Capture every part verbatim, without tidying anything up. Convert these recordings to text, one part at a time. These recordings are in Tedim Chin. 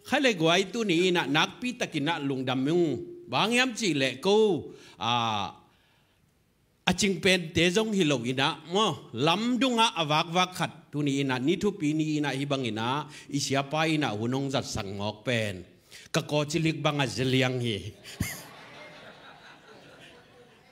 Khaile guai, tuni inah nakpi takinah lungdam ung. Bang hiam cihleh ko, a, a cing pente zong hi lo inah maw, lamdungah a vakvak khat tuni inah ni thupi ni inah hih bang inah i siapa inah hun hong zatsak mawk pen ka kawcilik bangah zeliang hi.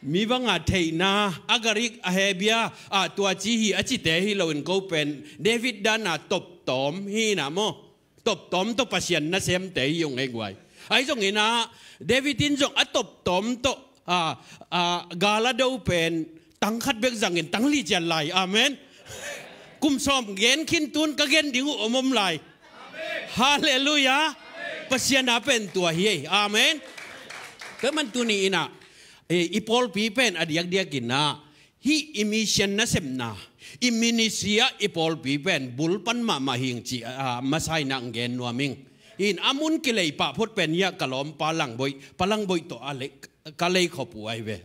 Mi bangah theihna a garik a hebia a tuaci hi a cite hi loin ko pen David dana toptawm hi inah maw. Toptawm tawh Pasian nasemte hi ung ei guai. Ahi zong inah David in zong a toptawm tawh a, a, gal a do pen tang khat bek zangin tang li cian lai. Amen. Kum sawm gen khin tun ka gen ding uh om om lai. Halleluiah. Pasian a pen tua hi ei. Amen. Tua man tuni inah i, i pawlpi pen a diakdiak inah hih i mission nasepna, i ministry ah i pawlpi pen bulpan mahmah hing ci a, a masa inah gen nuam ing. Hih a mun kilei pah phot pen hiah ka lawmpa Langboih, Pa Langboih tawh a lei, ka lei khop uh ahi ve.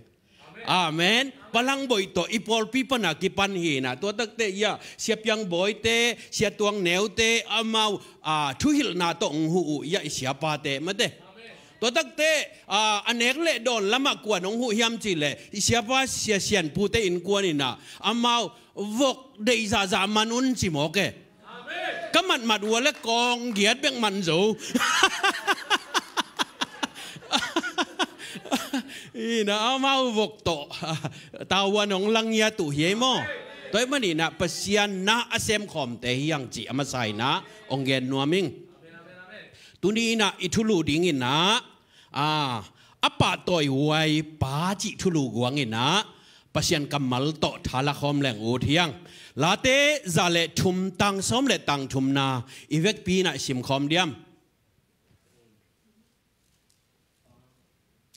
Amen. Pa Langboih tawh i pawlpi pana kipan hi inah tua takte hiah Sia Piang Bawite, Sia Tuang Neute amau, a, thuhilhna tawh hong huh uh hiah i siapate mate. Tua takte, a, a nek le dawn lamah kuan hong huh hiam cihleh i siapa Sia Sian Pute innkuan inah amau vok deih zahzah man un ci mawk e. Ka matmat uh a le kawng giat bek man zo. Inah amau vok tawh tavuan hong lang hiat uh hi ei maw. Tua ahih man inah Pasian na a semkhawmte hi hang cih a masa inah hong gen nuam ing. Tuni inah i thulu ding inah, a, a pahtawi huai Pa cih thulu guang inah Pasian kammal tawh tha lakhawm leng ut hi hang. Late za le thum, tang sawm le tang thumna i vekpi inah simkhawm diam?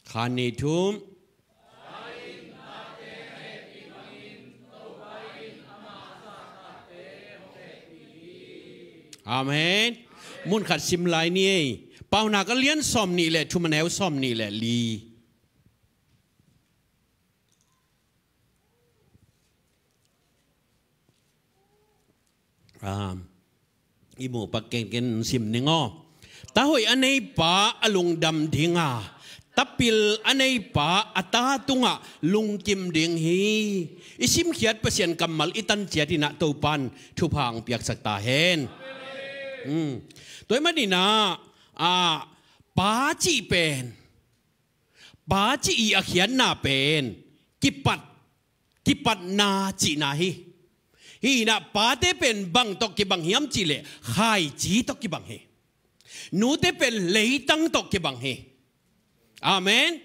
Khan ni thum. Amen. Mun khat sim lai ni ei. Paunak a lian sawm nih le thum, a neu sawm nih le li. Um, i muh pak kenken sim ning aw. Ta hoih a neipa a lungdam dinga, ta pil a neipa a ta tungah lungkim ding hi. I simkhiat Pasian kammal i tan ciat inah Topan thupha hong piaksak ta hen. Hmm. Tua ahih man inah, a, Pa cih pen, Pa cih i a khiatna pen kipat, kipatna cihna hi. Hi inah pate pen bang tawh kibang hiam cihleh khaici tawh kibang hi. Nute pen leitang tawh kibang hi. Amen.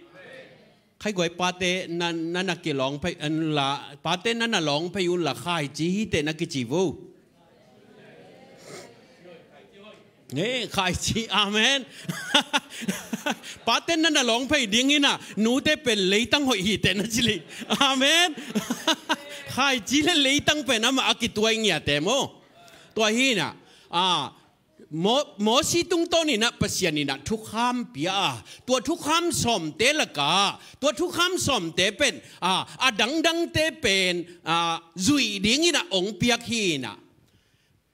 Khai guai, pate na, na, na kilawng phei, an la, pate na, na lawng phei un la, khaici hi teh na kici vo. He, khaici, amen. Pate na, na lawng phei ding inah nute pen leitang hoih hi teh na ci li. Amen. Khaici le leitang pen amah a kituai ngiate maw. Tua hi inah, a, Mo-, Mosi tungtawn inah Pasian inah thukham pia a, tua thukham sawmte lakah tua thukham sawmte pen, a, a dangdangte pen, a, zuih ding inah hong piak hi inah.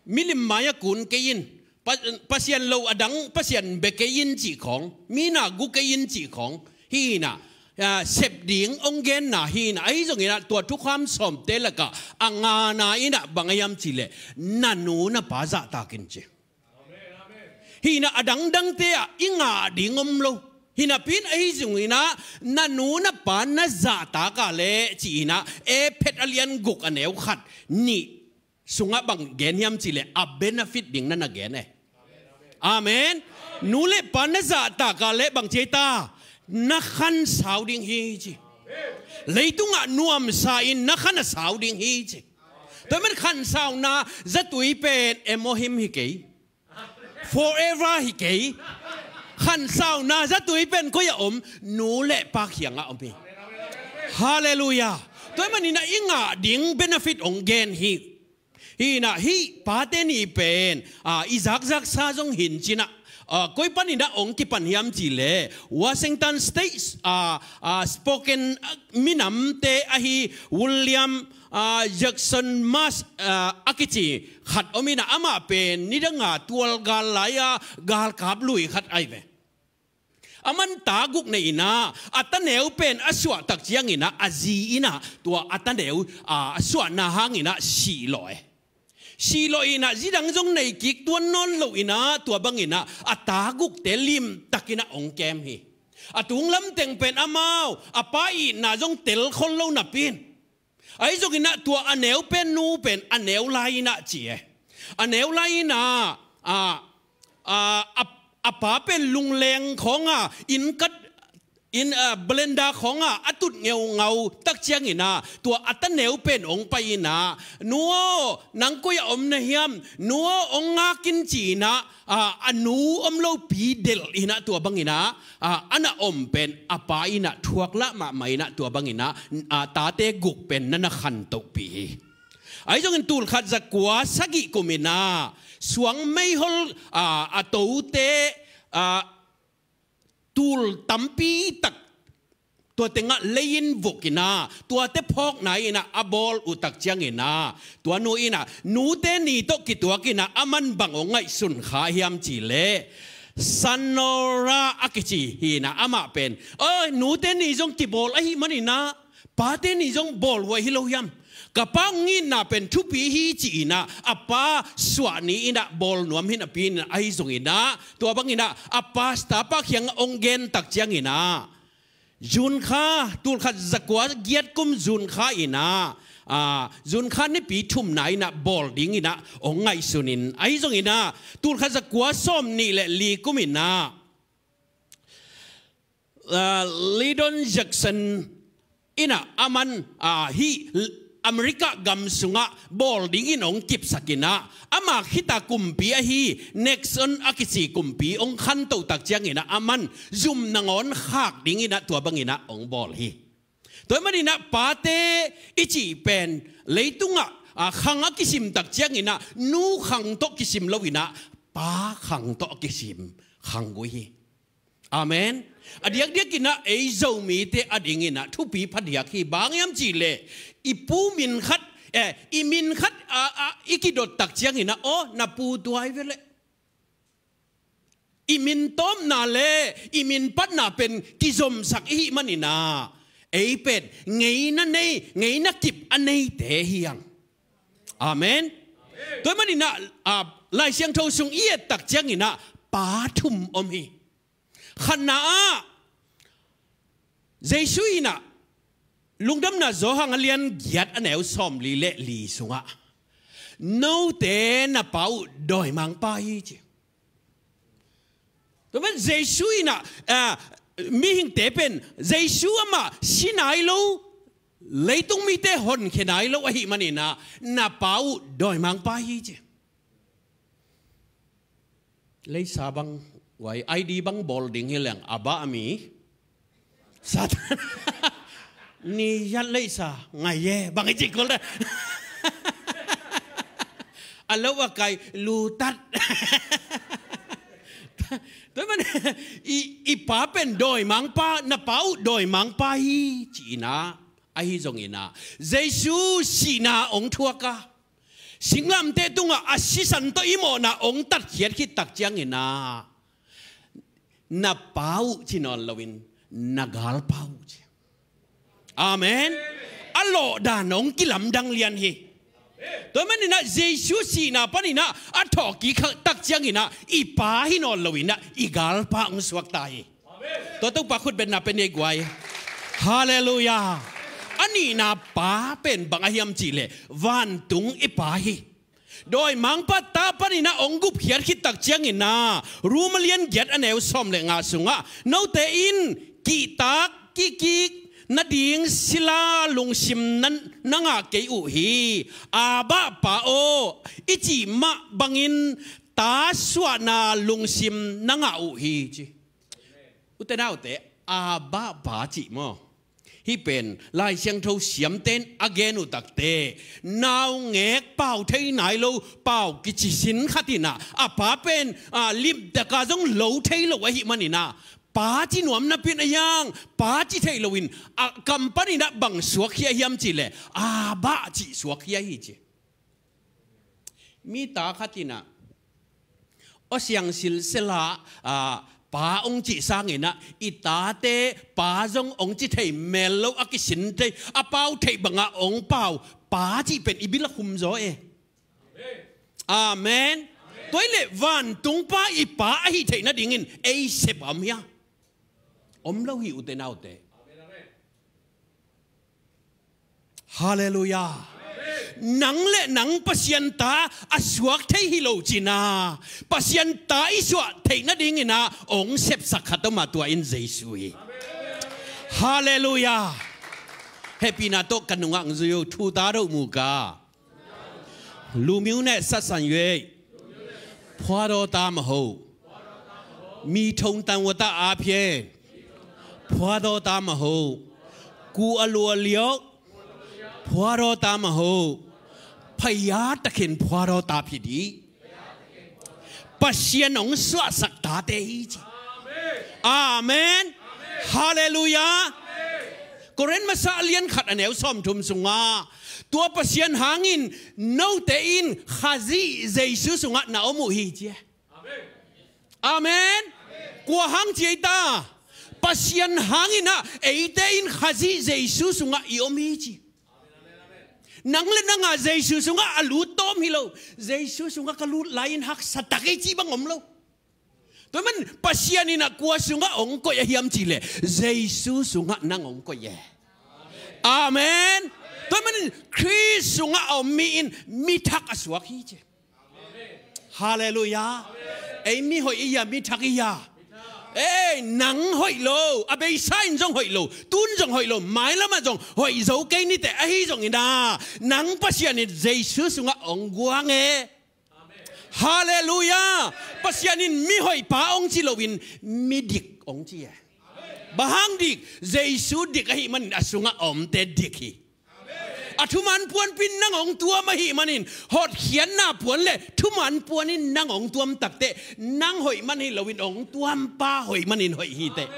Milim mai-ah kun kei in, Pa-, Pasian lo a dang Pasian bia kei in cih khawng, mi na gu kei in cih khawng hi inah, a, sep ding hong genna hi inah. Ahi zong inah tua thukham sawmte lakah a ngana inah bang a hiam cihleh na nu na pa zahtak in ci. Hi inah a dangdangte ah i ngah ding om lo. Hi napi in ahi zong inah na nu na pa na zahtak a leh ci inah Efesa a lian guk a neu khat nih sungah bang gen hiam cihleh a benefit ding na na gen e. Amen. Nu le pa na zahtak a leh bang ci ei ta? Na khansau ding hi ci. Leitungah nuamsa in na khan a sau ding hi ci. Tua man khansauna zatui pen Elohim hi kei. Forever hi kei. Khansauna zatui pen koi-ah om? Nu le pa kiangah om hi. Halleluiah. Tua man inah i ngah ding benefit hong gen hi. Hi inah hih pate nih pen, a, i zakzaksa zong hi in ci inah, a, koi pan inah hong kipan hiam cihleh Washington State, a, a, Spokane, a, minamte ahi William, ah, Jackson Maas, ah, a kici khat om inah, amah pen nidanga tualgal lai-a galkap lui khat ahi ve. Aman ta guk nei inah, a taneu pen a suahtak cianginah a zi inah tua a taneu, ah, a suahna hanginah sihlawh e. Sihlawh inah zi dang zong nei kik tuan nawn lo inah tua banginah a ta gukte limtakinah hong kem hi. A tunglam teng pen amau a pa itna zong telkhol lo napi in, ahi zonginah tua a neu pen nu pen a neu lai inah ci e. A neu lai inah, ah, ah, a, a pa pen lungleng khawnga inn kat, inn, ah, blender khawnga a tut ngeungau tak cianginah tua a taneu pen hong pai inah, "Nu aw, nang koi-ah om na hiam? Nu aw, hong ngak in," ci inah, ah, a nu om lopi delh inah tua banginah, ah, a na om pen a pa inah thuak lah mahmah inah tua banginah, ah, tate guk pen na na khantohpih hi. Ahi zongin tulkhat zakua sagih kum inah suang meihol, ah, a tote, ah, tul tampi tak tua tengah lei-in vuk inah tuate phawkna inah a bawl uh tak cianginah tua nu inah nute ni tawh kituak inah aman bang hong ngaihsun kha hiam cihleh, Sanora a kici hi inah amah pen, "Oi, nute ni zong kibawl ahih maninah pate ni zong bawl huai hi lo hiam? Ka pa hong itna pen thupi hi," ci inah a pa suah ni inah bawl nuam hi napi inah, ahi zonginah tua banginah a pastor pa kiangah hong gen tak cianginah June kha, tulkhat zakua giat kum June kha inah, ah, June kha nipi thumna inah bawl dinginah hong ngaihsun in, ahi zonginah tulkhat zakua sawmnih le li kum inah, ah, Lyndon Johnson inah aman, ah, hih America gam sungah bawl dingin hong kipsak inah, ama khita kumpi ahi Nixon a kici kumpi hong khantoh tak cianginah aman zum nangawn khak dinginah tua banginah hong bawl hi. Tua ahih maninah pate i cih pen leitungah, ah, khang a kisim tak cianginah nu khang tawh kisim lo inah pa khang tawh a kisim khanggui hi. Amen. A diakdiak inah ei Zomite a ding inah thupi phadiak hi. Bang hiam cihleh i pu min khat, eh, i min khat, ah, ah, i kidot tak cianginah, "Aw, na pu tua hi ve leh." I min tawpna le i min patna pen kizomsak i hih maninah ei pen ngeina nei, ngeina kip a neite hi hang. Amen. Tua ahih maninah, ah, Lai Siangtho sung i et tak cianginah pa thum om hi. Khatna ah Jesu inah Lungdamna Johan a lian giat a neu sawmli le li sungah, "Note na pa uh dawimangpa hi," ci. Tua man Jesu inah, ah, mihingte pen Jesu amah si nai lo, leitung mite honkhia nai lo ahih maninah, "Na pa uh dawimangpa hi," ci. Leisa bang, wai, I D bang bawl ding hi leng, a bah a mi. Satan. Ni yat leisa, ngai ye, bang i ci kul de. A lo a kai, lu tat. Tua man, i, i pa pen dawimangpa, na pa uh dawimangpa hi, ci inah, ahi zonginah Jesu sihna hong thuak a, singlamteh tungah a sisan tawh i mawhna hong tatkhiat khit tak cianginah, "Na pa uh," ci nawn loin, "Na galpa uh," ci. Amen. A lawhdan hong kilamdang lian hi. Tua maninah Jesu sihna paninah a thawhkik tak cianginah i pa hi nawn loinah i galpa hong suakta hi. Tua Topa khutbetna pen ei guai. Halleluiah. A nihna pa pen bang a hiam cihleh vantung i pa hi. Dawimangpa ta paninah hong gupkhiat khit tak cianginah Rom a lian giat a neu sawm le nga sungah, "Note in kihtak kikik nading sila lungsim na, na ngah kei uh hi. Abba Pa aw, i cih mah bangin ta suahna lungsim na ngah uh hi," ci. Ute naute, Abba Pa cih maw? Hih pen Lai Siangtho siamten a gen uh takte, naungek pau thei nai lo, pau kici sin khat inah, a pa pen, ah, limtaka zong lo thei lo ahih maninah, Pa ci nuam napi-in a hiang, Pa ci thei loin a kam panin ah bang suakkhia hiam cih leh, Abba cih suakkhia hi ci. Mi ta khat in ah, aw siang silsela, ah, Pa hong cih sangin ah, i tate Pa zong hong ci thei mel lo, a kisin thei, a pau theih bangah hong pau, Pa cih pen i bil ah khum zaw e. Amen. Tua hi leh vantungpa i Pa ahi theih nadingin ei sep a om hia? Om lo hi, ute naute. Halleluiah. Nang le nang Pasian ta a suak thei hi lo cin ah, Pasian ta i suah theih nadingin ah hong sepsak khat om a, tua in Jesu hi. Halleluiah. Hehpihna tawh ka nungah hong zui un, thu ta doh mu ka. လူမျိုးနဲ့ဆက်ဆံ၍ ဖွားသောသားမဟုတ်။ မီးထုံတန်ဝတအားဖြင့် ဖွားသောသားမဟုတ်။ ကိုယ်အလိုအလျောက် ဖွားသောသားမဟုတ်။ ဘုရားသခင် ဖွားသောသားဖြစ်သည်။ Pasian hong suahsak tate hi ci. Amen. Halleluiah. Korin masa a lian khat, a neu sawmthum sungah, tua Pasian hangin note in Khazih Jesu sungah na om uh hi ci. Amen. Kua hang ci ei ta? Pasian hangin ah eite in Khazih Jesu sungah i om hi ci. Nang le nang ah Jesu sungah a lut tawm hi lo. Jesu sungah ka lut lai-in haksa tak ei ci bang om lo. Tua man Pasian in ah kua sungah hong koih a hiam cih leh, Jesu sungah nang hong koih e. Amen. Tua man Khrist sungah a om mi in mi thak a suak hi ci. Halleluiah. Ei mi hoih i hia, mi thak i hia? Ei, nang hoih lo, a beisa in zong hoih lo, tun zong hoih lo, mailam ah zong hoih zo kei ni teh, ahi zongin ah, nang Pasian in Jesu sungah hong guang e. Halleluiah. Pasian in mihoih pa hong ci loin midik hong ci e. Bang hang dik? Jesu dik ahih manin a sungah a omte dik hi. A thuman puanpi in nang hong tuam ahih manin, hotkhiatna puan le thuman puan in nang hong tuam takteh, nang hoih man hi loin hong tuampa hoih manin hoih hi teh.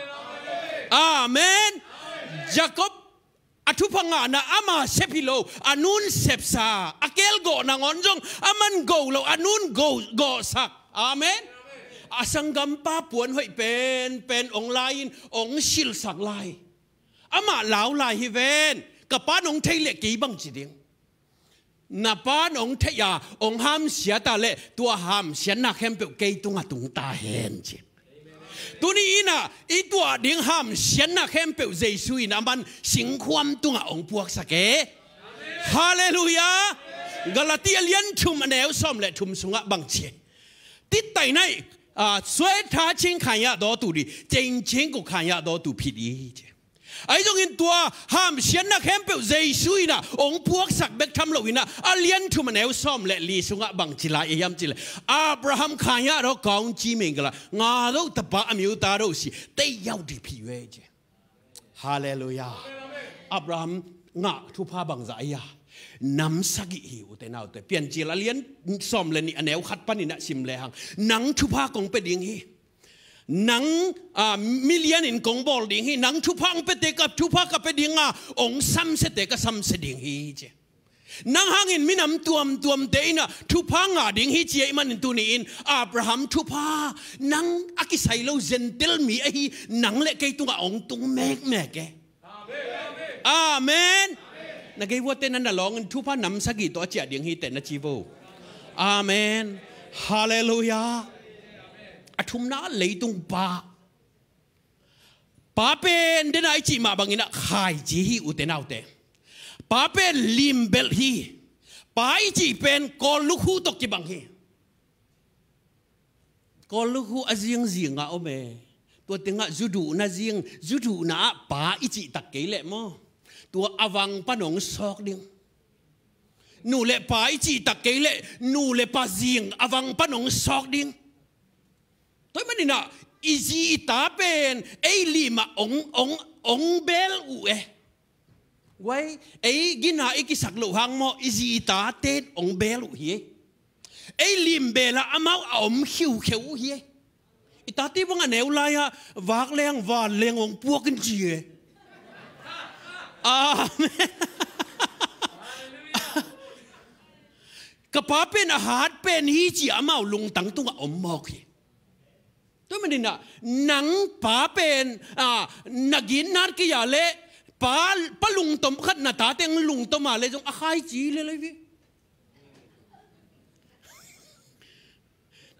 Amen. Jacob a thupha ngahna ama sep hi lo, a nun sepsa, a kelgawh nangawn zong a man go lo, a nun go, gawhsak. Amen. A sanggampa puan hoih penpen hong lai-in hong silsak lai. Amah lau lai hi ven, ka pa nong theih leh kei bang ci ding? Na pa nong theih a hong hamsia ta leh, tua hamsiatna khempeuh kei tungah tung ta hen ci. Tuni in ah i tuah ding hamsiatna khempeuh Jesu in a man singkhuam tungah hong puaksak e. Halleluiah. Galati a lian thum a neu sawm le thum sungah bang ci? တစ်တိုင်း၌ အာ၊ ဆွဲထားခြင်းခံရသောသူသည် ကျိန်ခြင်းကိုခံရသောသူဖြစ်၏တဲ့။ Ahi zongin tua hamsiatna khempeuh Jesu in ah hong puaksak bek tham loin ah, a lian thum a neu sawm le li sungah bang ci lai a hiam cih leh, Abraham ခံရသောကောင်းချီးမင်္ဂလာ၊ ငါတို့တပါးအမျိုးသားတို့ဆီ သက်ရောက်သည်ဖြစ်၍ Halleluiah. Abraham ngah thupha bangzah a hia? Nam sagih hi, ute naute. Piancil a lian sawm le nih a neu khat panin ah sim lehang, nang thupha kong pia ding hi. Nang, ah, milian in kong bawl ding hi. Nang thupha hong piate ka, thupha ka pia ding a, hong samsiate ka samsia ding hi ci. Nang hangin minam tuamtuamte in ah thupha ngah ding hi ci ahih manin tuni in Abraham thupha, nang a kisai lo Gentile mi ahi nang le kei tungah hong tung mekmek e. Amen. Na gei vuate na na lawngin thupha nam sagih tawh a ciah ding hi teh na ci vo. Amen. Halleluiah. A thumna leitung pa. Pa pen dena i cih mah bangin ah khaici hi, ute naute. Pa pen limbelh hi. Pa i cih pen Kawl lukhu tawh kibang hi. Kawl lukhu a zingzing a om e. Tua tengah zu duhna zing, zu duhna ah pa i cih tak kei leh maw, tua a vang pan hong sawk ding. Nu le pa i cih tak kei leh nu le pa zing a vang pan hong sawk ding. Tua ahih manin ah i zi i ta pen ei lim ah hong, hong, hong bel uh e. Guai, ei gina i kisak loh hang maw, i zi i tate in hong bel uh hi. Ei limbel ah amau a om khiukheu uh hi. I tate bang a neu lai-ah vak leng, van leng hong puak in ci e. Amen. Ka pa pen a hat pen hi ci amau lungtang tungah om mawk hi. Tua manin ah nang pa pen, ah, na gitnat kei a leh pa, pa lungtom khat na tate hong lungtom a leh zong a khaici lel hi.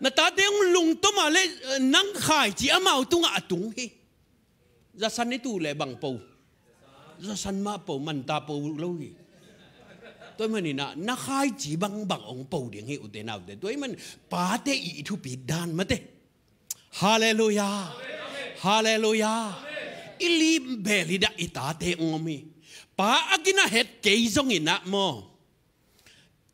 Na tate hong lungtom a leh, eh, nang khaici amau tungah a tung hi. Zasan i tu leh bang po? Zasan mah po, manta po lo hi. Tua manin ah na khaici bangbang hong po ding hi ute naute. Tua ahih man pate i thupi dan mate. Halleluiah. Halleluiah. I limbel hi dah i tate hong om hi. Pa a gina het kei zongin ah maw,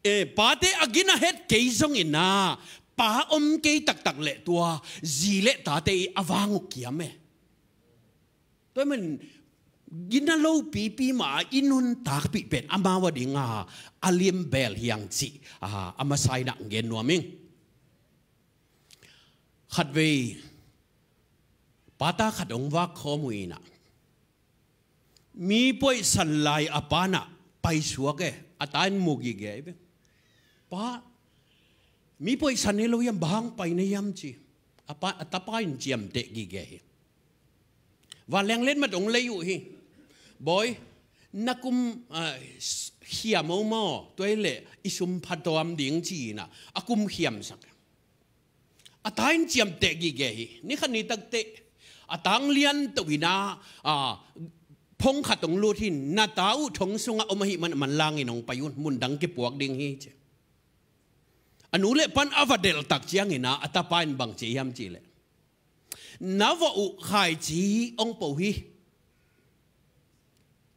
eh, pate a gina het kei zongin ah pa om kei taktak leh tua zi leh tate i a vang uh kiam e. Tua ahih man gina lopipi mah i nuntakpih pen amau a dinga a limbel hi hang cih, ah, a masa in ah gen nuam ing. Khatvei pata khat hong vak khawm uh in ah mi poihsan lai a pa in ah paisuak e. A ta in mu gige hi ve. Pa, mi poihsan hi lo hiam, bang hang pai na hiam ci. A pa, a tapa in ciamteh gige hi. Vanleng letmat hong lei uh hi. Bawi, na kum, ah, s-, hiam o maw, tua hi leh i sum phattuam ding ci in ah a kum hiamsak. A ta in ciamteh gige hi. Ni khat ni takteh a tang lian to in ah, ah, phong khat hong lut hi. Na ta uh thong sungah om ahih man, manlang in hong pai un, mun dang kipuak ding hi ci. A nu leh pa in a va delh tak ciangin ah a tapa in bang ci hiam cih leh, na vawh uh khaici hong po hi.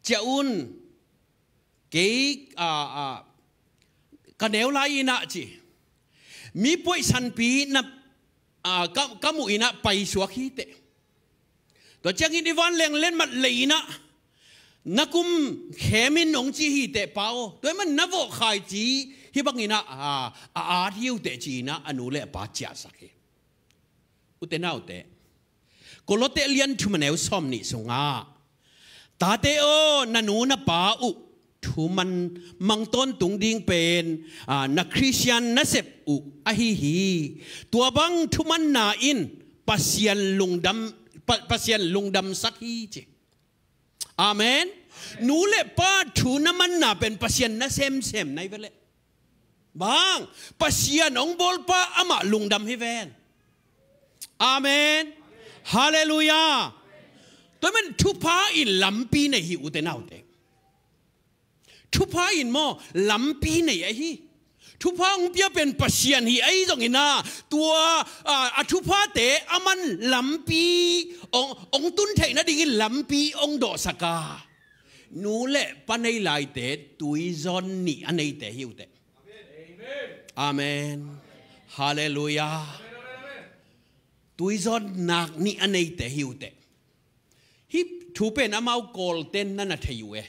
Ciah un, kei, ah, ah, ka neu lai in ah ci. Mi poihsanpi na, ah, ka, ka muh in ah paisuak hi teh. Tua ciangin i vanleng letmat lei in ah na kum khem in hong ci hi teh pa aw. Tua ahih man na vawh khaici hih bangin ah, ah, a at hi uh teh ci in ah a nu leh a pa ciahsak hi. Ute naute, Kolose lian thum a neu sawm nih sungah, tate aw, na nu na pa uh thuman mang tawntung ding pen, ah, na Khristian nasep uh ahi hi. Tua bang thumanna in Pasian lungdam, Pa-, Pasian lungdamsak hi ci. Amen. Nu leh pa thu na manna pen Pasian na semsem na hi ve leh. Bang, Pasian hong bawlpa amah lungdam hi ven. Amen. Halleluiah. Tua ahih man thupha in lampi nei hi ute naute. Thupha in maw lampi nei ahi. Thupha hong pia pen Pasian hi ahi zongin ah tua, ah, a thuphate a man lampi hong, hong tun theih nadingin lampi hong dawhsak a. Nu leh pa nei laite tuizawn nih a neite hi uh teh. Amen. Halleluiah. Tuizawn nak nih a neite hi uh teh. Hih thu pen amau Kawlten na na thei uh e.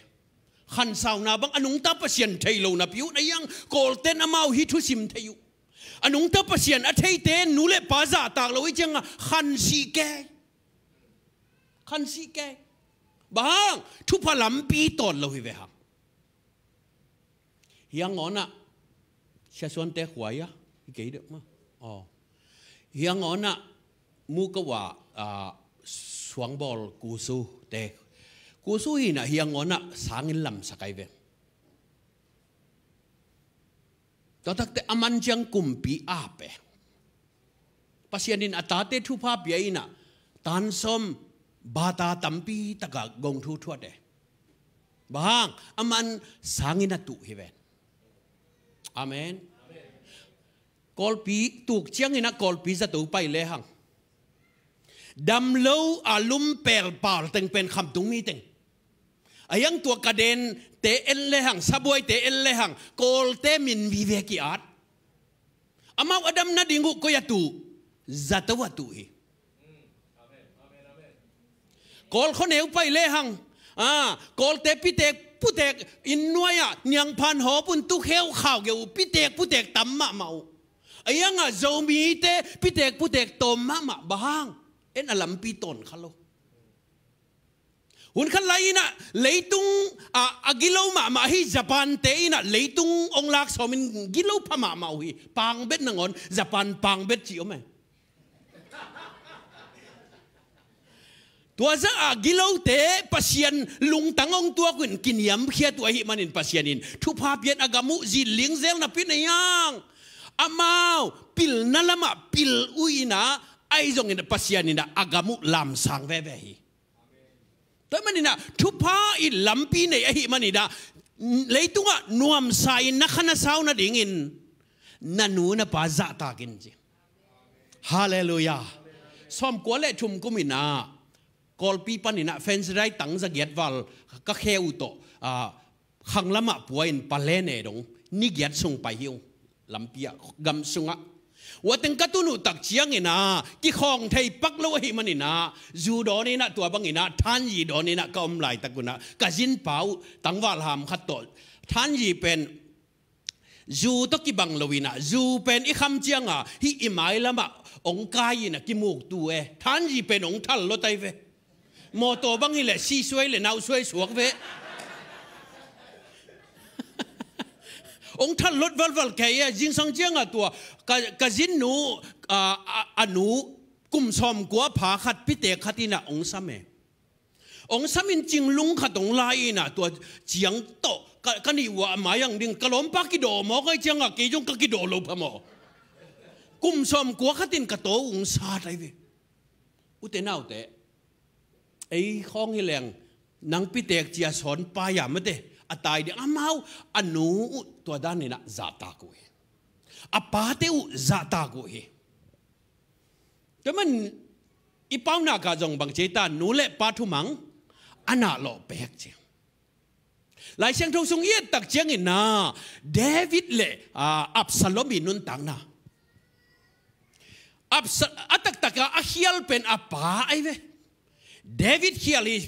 Khansauna bang a nungta Pasian thei lo napi uh na hiang Kawlten amau hih thusim thei uh. A nungta Pasian a theite nu leh pa zahtak lo hi cianga khansih kei. Khansih kei. Bang hang thupha lampi tawt lo hi ve hang. Hiang awnah Sia Suante khuai a hi kei deuh ma. Aw. Hiang awnah muka uh a, ah, suangbawl kusu te. Kusu hinah hiang awnah sangin lamsak ai ve. Tua takte a man ciang kumpi ape. Pasian in a tate thupha pia inah tansawm bata tampi taka gong thu thuate. Bang hang a man sangin a tuh hi ven. Amen. Kawlpi tuk cianginah kawlpi zato pai lehang damlo a lum pelpal teng pen khamtung mi teng. A hiang tua ka den te en lehang, sabuai te en lehang, kawlte min vive ki-at. Amau a dam nading uh koi a tuh, zato a tuh hi. Kawl khuaneu pai lehang, ah, kawlte pitek putek inn nuai-ah niangphan hawpun tukheu khau geu pitek putek tam mahmah uh. A iangah Zomite pitek putek tawm mahmah bang hang, en a lampi tawn kha lo. Hun khat lai inah leitung a, a gilo mahmah hi Japan te inah leitung ong lak sawmin gilo pha mahmah uh hi. Pangbet nangawn Japan pangbet ci om e. Tua zah a gilote Pasian lungtang ong tuak uh in kiniamkhiat uh ahih manin Pasian in thupha pian a gam uh zin lingzel napi na hiang. Amau pilna lamah pil uh inah ahi zongin Pasian inah a gam uh lamsang veve hi. Tua maninah thupha in lampi nei ahih maninah leitungah nuamsa in na kha na sau nadingin na nu na pa zahtak in ci. Halleluiah. Sawmkua le thum kum inah Kawlpi paninah Fensrai tang zagiat val ka khe uh tawh, ah, khanglamah pua in pale ne dong ni giat sung pai hi ung. Lampi ah gam sungah ua teng ka tun uh tak cianginah kikhawng thei pak lo ahih maninah zu dawn inah tua banginah thanyi dawn inah ka om laitak unah ka zinpa uh tangval ham khat tawh thanyi pen zu tawh kibang lo inah zu pen i kham cianga hih i mailamah ong kai inah kimuktu e. Thanyi pen ong thal lo tai ve. Mawtaw bang hileh sisuai le nausuai suak ve. Ong thal lot valval kei e. Zingsang cianga tua ka, ka zinnu a, a, a nu kum sawmkua pha khat pitek khat inah ong sam e. Ong samin cinglung khat ong la inah tua ciang tawh ka, ka nih uah a mai ang ding ka lawmpa kidawh mawk ai cianga kei zong ka kidawh lo pha maw. Kum sawmkua khatin ka taw ung sa tai ve. Ute naute, ei khawng hi leng nang pitek cia sawn pai a mate a tai ding amau a nu uh tua daninah zahtak uh hi. A pate uh zahtak uh hi. Tua man i paunak ah zong bang ci ta nu le pa thumang a nah lawh pek ci. Lai Siangtho sung i et tak ciangin na David le, ah, Absalom i nuntakna. Absa-, a taktak a a khial pen a pa ai ve. David khial hi.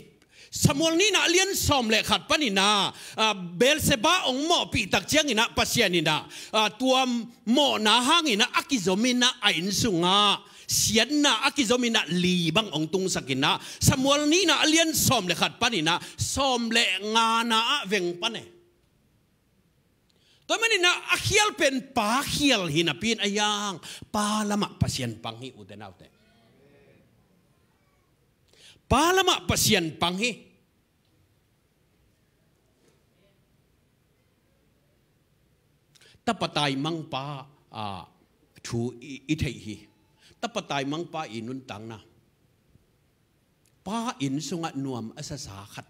Samuel nihna a lian sawm le khat paninah, ah, Bathsheba ong mawhpih tak cianginah Pasian inah, ah, tua mawhna hanginah a kizominah a inn sungah siatna a kizominah li bang ong tungsakinah Samuel nihna a lian sawm le khat paninah sawm le ngana ah veng pan e. Tua maninah a khial pen pa khial hi napi in a yang pa lamah Pasian pang hi ute naute. Pa lamah Pasian pang hi. Tapa taimangpa, ah, thu i, i theih hi. Tapa taimangpa i nuntakna. Pa inn sungah nuam a sasa khat,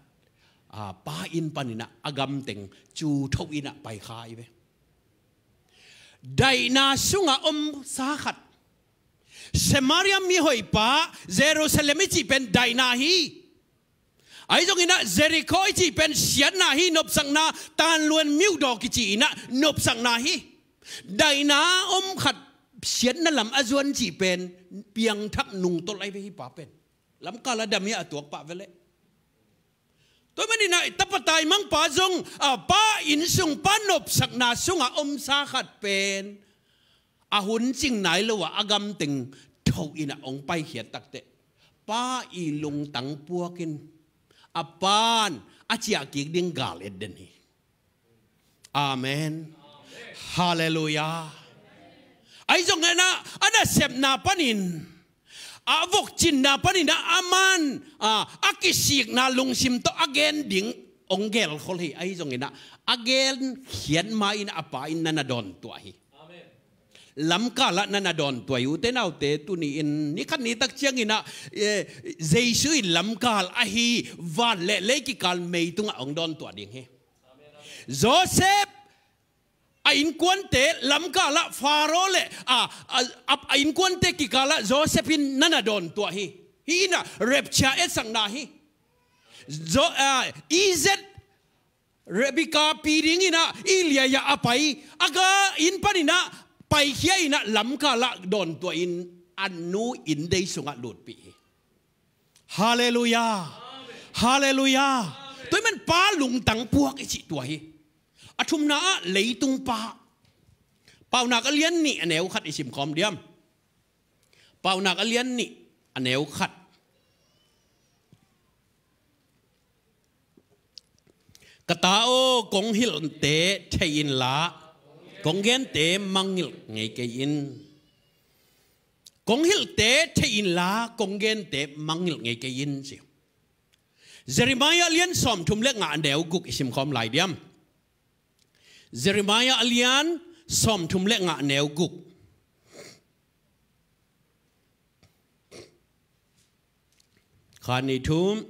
ah, pa inn paninah a gamteng cu tho inah pai kha i ve. Daihna sungah om sa khat. Samaria mihoipa Jerusalem i cih pen daihna hi. Ahi zonginah Jericho i cih pen siatna hi, nopsakna, tanluan miuhdaw kici inah nopsakna hi. Daihna om khat siatna lam a zuan cih pen piangthak nungtolh ai ve hi pa pen. Lamkal a dam hi a tuak pah veleh. Tua maninah tapa taimangpa zong, ah, pa inn sung pa nopsakna sungah om sa khat pen a hun cing nai lo ah a gamteng tho inah ong paikhiat takteh pa i lungtang puakin a pan a ciah kik ding gal et den hi. Amen. Halleluiah. Ahi zonginah a nasepna panin a vokcinna paninah a man, ah, a kisikna lungsim tawh a gen ding ong gelkhol hi. Ahi zonginah a genkhiat ma inah a pa in na na dawntuah hi. Lamkalah na na dawntuah hi ute naute. Tuni-in ni khat ni tak cianginah, eh, Jesu in lamkal ahi van le lei kikal meitungah ong dawntuah ding hi. Joseph a innkuante lamkalah Faro le a, a, a, a innkuante kikalah Joseph in na na dawntuah hi. Hih inah rapture etsakna hi. Jo-, a, Isaac Rebekah pi dinginah i liaia a pai a ga inn paninah paikhia inah lamkalah dawntuah in a nu inn dei sungah lutpih hi. Halleluiah. Halleluiah. Tua hi man pa lungtang puak i cih tua hi. A thumna ah leitung pa. Paunak a lian nih a neu khat i simkhawm diam. Paunak a lian nih a neu khat. Ka ta aw, kong hilhte thei inla kong gente mangngilh ngei kei in. Kong hilhte thei inla kong gente mangngilh ngei kei in, ci. Jeremiah lian sawmthum le nga a neu guk i simkhawm lai diam. Jeremiah a lian sawmthum le nga a neu guk. Khan ni thum.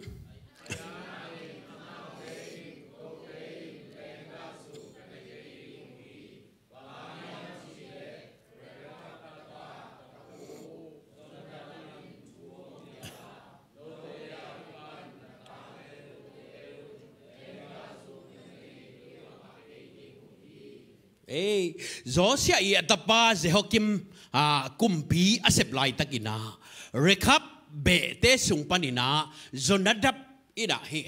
Ei, Josiah i a tapa Jehoiakim, a, kumpi a sep laitakin ah, Rekhab behte sung panin ah, Jonadab in ah hi.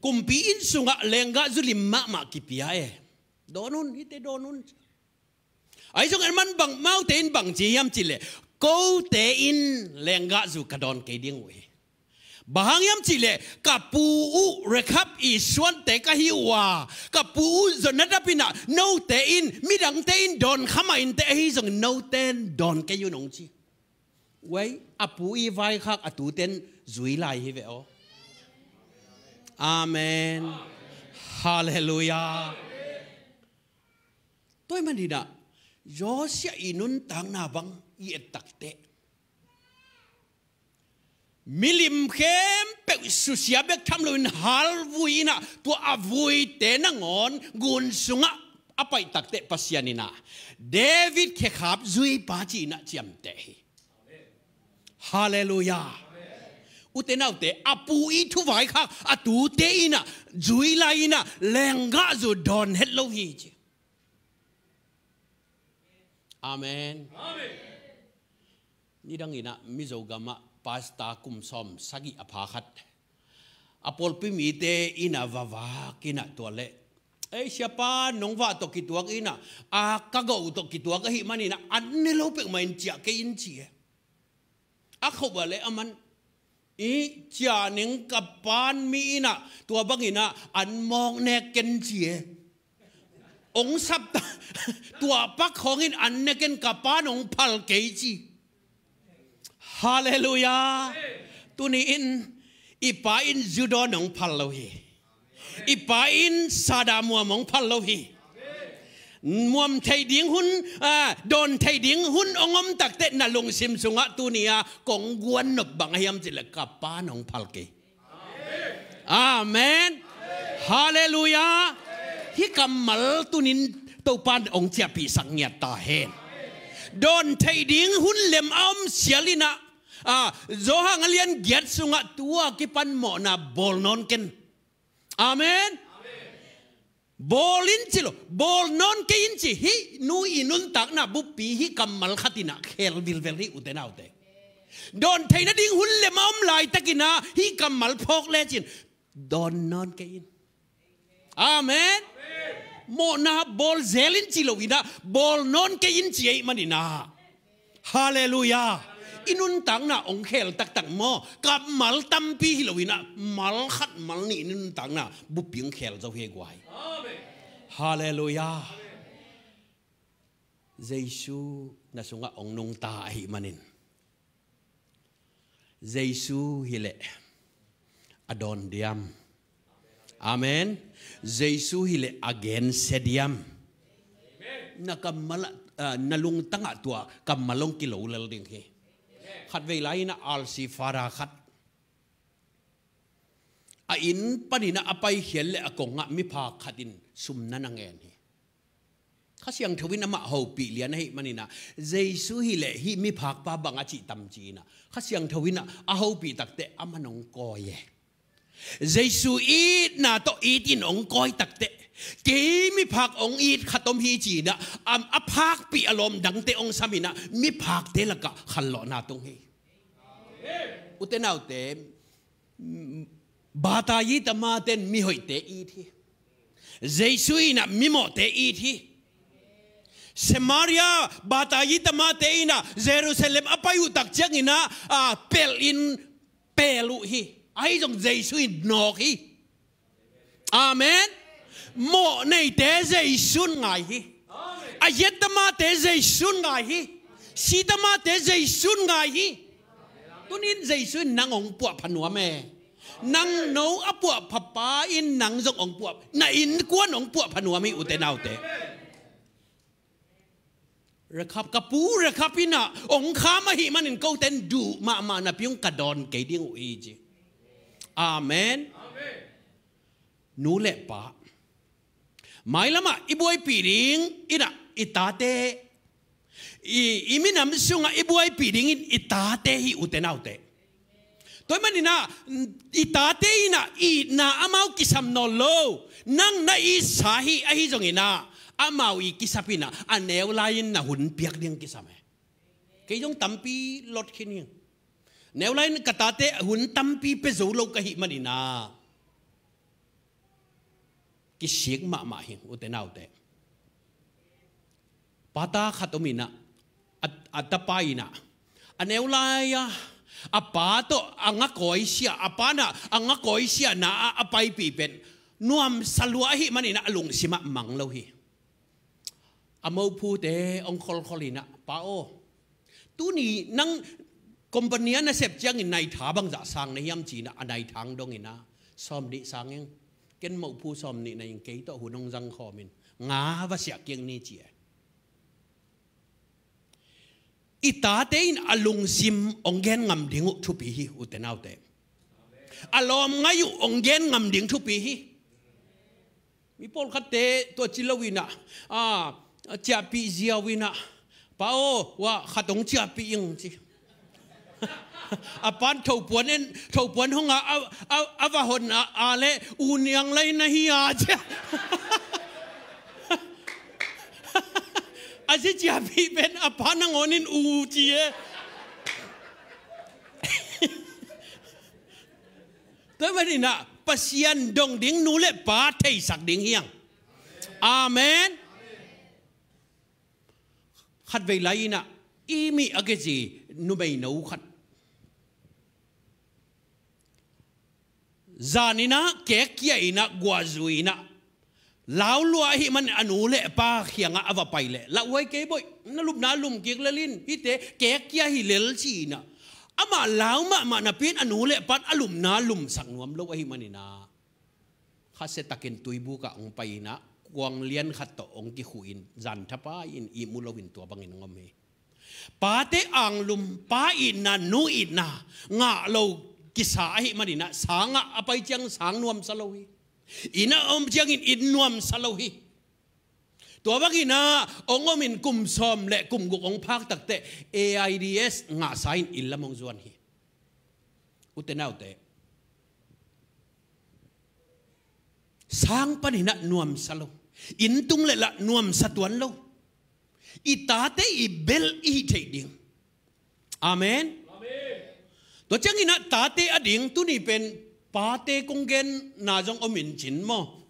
Kumpi inn sungah lenggahzu lim mahmah kipia e. Dawn un, hihte dawn un. Ahi zongin aman bang, amaute in bang ci hiam cih leh, kote in lenggahzu ka dawn kei ding uh hi. Bang hang hiam cih leh, ka pu uh Rekhab i suante ka hi uh a, ka pu uh Jonadab in ah, note in, midangte in dawn kha mah inteh, ahi zongin note in dawn kei un, hong ci. Uai, a pu i vaikhak a tute in zui lai hi ve aw. Amen. Halleluiah. Tua ahih manin ah, Josiah i nuntakna bang i et takteh, milim khempeuh susia bek tham loin halvui in ah, tua a vuite nangawn gun sungah a pai takteh Pasian in ah, David khekhap zuipa ci-in ah ciamteh hi. Halleluiah. Ute naute, a pu i thuvaikhak a tute in ah zui lai in ah, lenggahzu dawn het lo hi, ci. Amen. Nidang in ah Mizo gamah pastor kum sawmsagih a pha khat, a pawlpi mite in ah va vak in ah, tua leh, "Ei, siapa, nong vah tawh kituak in ah, a ka go tawh kituak ahih manin ah, an ne lo peuhmah in ciah kei in," ci e. A khop ah leh aman, "I, ciah ning, ka pa'n mi in ah tua bangin ah an mawk nek ken," ci e. "Hong sap ta, tua pak khawng in an ne ken, ka pa'n hong phal kei," ci. Halleluiah. Tuni in, i pa in zu dawn hong phal lo hi. I pa in sada muam hong phal lo hi. Muam thei ding hun, a, dawn thei ding hun hong om takteh, na lungsim sungah tuni-a kong guan nop bang ahi hiam cih leh, ka pa'n hong phal kei. Amen. Halleluiah. Hih kammal tuni in Topa'n hong ciahpihsak ngiat ta hen. Dawn thei ding hun lem a om sial in ah, a, Johan a lian giat sungah, "Tua kipan mawhna bawl nawn ken." Amen. Bawl in ci lo, bawl nawn kei in ci. Hih nu i nuntakna buppi hih kammal khat in ah khel vilvel hi, ute naute. Dawn theihna ding hun lem a om laitakin ah hih kammal phawk lecin, dawn nawn kei in. Amen. Mawhna bawl zel in ci lo in ah, bawl nawn kei in ci ahih manin ah. Halleluiah. I nuntakna hong khel taktak maw, kammal tampi hi lo in ah, mal khat mal nih in i nuntakna buppi hong khel zo hi, guai. Halleluiah. Jesu na sungah hong nungta ahih manin, Jesu hileh a dawn diam? Amen. Jesu hileh a gensia diam? Na kammal ah, ah, na lungtangah tua kammal hong kilo lel ding hi. Khatvei lai in ah R C Fara khat, a inn panin ah a paikhiat leh a kongah miphak khat in sum na na ngen hi. Kha Siangtho in amah hopih lian ahih manin ah, Jesu hileh hih miphakpa bang a cih tam ci-in ah, Kha Siangtho in ah a hopih takteh aman hong kawi e. Jesu itna tawh it in hong kawi takteh, kei miphak hong it khat om hi ci-in ah, am, a phakpih a lawm dangte hong sam in ah, miphakte lakah khanlawhna tung hi. Ute naute, bata it a, amate'n mihoihte it hi. Jesu in ah mimawhte it hi. Samaria, Bethsaida mite in ah Jerusalem a pai uh tak ciangin ah, a, pelh in pel uh hi. Ahi zong Jesu in nawk hi. Amen. Mawh neite Jesu in ngai hi. A giat mite Jesu in ngai hi. Si mite Jesu in ngai hi. Tuni in Jesu in nang hong puahpha nuam e. Nang no a puahpha pa in nang zong hong puah, na innkuan hong puahpha nuam hi, ute naute. Rakhap, ka pu Rakhap in ah hong kham ahih manin kote in duh mahmah napi hong ka dawn kei ding uh hi ci. Amen. Nu le pa, mailam ah i buaipih ding in ah i tate, i, i minam sungah i buaipih dingin i tate hi, ute naute. Tua ahih manin ah i tate in ah itna amau kisam nawn lo. Nang na itsa hi, ahi zongin ah amau i kisap in ah a neu lai-in na hun piak ding kisam e. Kei zong tampi lot khin hi. Neu lai-in ka tate hun tampi pia zo lo ka hih manin ah kisik mahmah hi, ute naute. Pate khat om in ah, a, a tapa in ah, a neu lai-a a pa tawh a ngakawi sia, a pa in ah a ngakawi siahna ah a paipih pen nuamsa lua ahih manin ah a lungsim ah mang lo hi. A mopute hong kholkhol in ah, "Pa aw, tuni nang company a na sep ciangin naitha bangzah sang na hiam?" ci-in ah a naitha hong dong in ah, "Sawmnih sang ing. Ken mopu sawmnih na ing, kei tawh hun hong zang khawm in, nga va siah kik ni," ci e. I tate in a lungsim hong gen ngam ding uh thupi hi, ute naute. A lawm ngai uh hong gen ngam ding thupi hi. Mi pawlkhatte tua ci lo in ah, a, ciahpih ziau in ah, "Pa aw, wa khat hong ciahpih ing," ci. A pan thopuan en, thopuan hong a, a, a, a va hon a, a le u niang lai na hi a, ci a. A zi ciahpih pen a pa nangawn in u ci e. Tua ahih manin ah Pasian dong ding nu le pa theisak ding hi hang. Amen. Khatvei lai-in ah, i mi a kici numeino khat, zan in ah kek kia in ah, guah zui in ah, lau lua ahih manin a nu le pa kiangah a va pai leh, "Lauhuai kei boih, na lupna lum kik lel in, hihte kek kia hi lel," ci-in ah, amah lau mahmah napi in a nu le pa in a lupna lumsak nuam lo ahih manin ah, khasia takin tuibuk ah hong pai in ah, kuang lian khat tawh hong kikhuh in, zan thapai in ihmu lo in tua bangin hong om hi. Pate anglum, pa itna, nu itna ngah lo kisa ahih manin ah, sang ah a pai ciang sang nuamsa lo hi. Inn ah a om ciangin inn nuamsa lo hi. Tua bangin ah hong om in kum sawm le kum guk hong phak takteh, AIDS ngahsa in inn lam hong zuan hi. Ute naute, sang panin ah nuamsa lo, inn tung le lah nuamsa tuan lo. I tate i bel i hih theih ding. Amen. Tua ciangin ah tate a ding, tuni pen pate kong genna zong om in cin maw?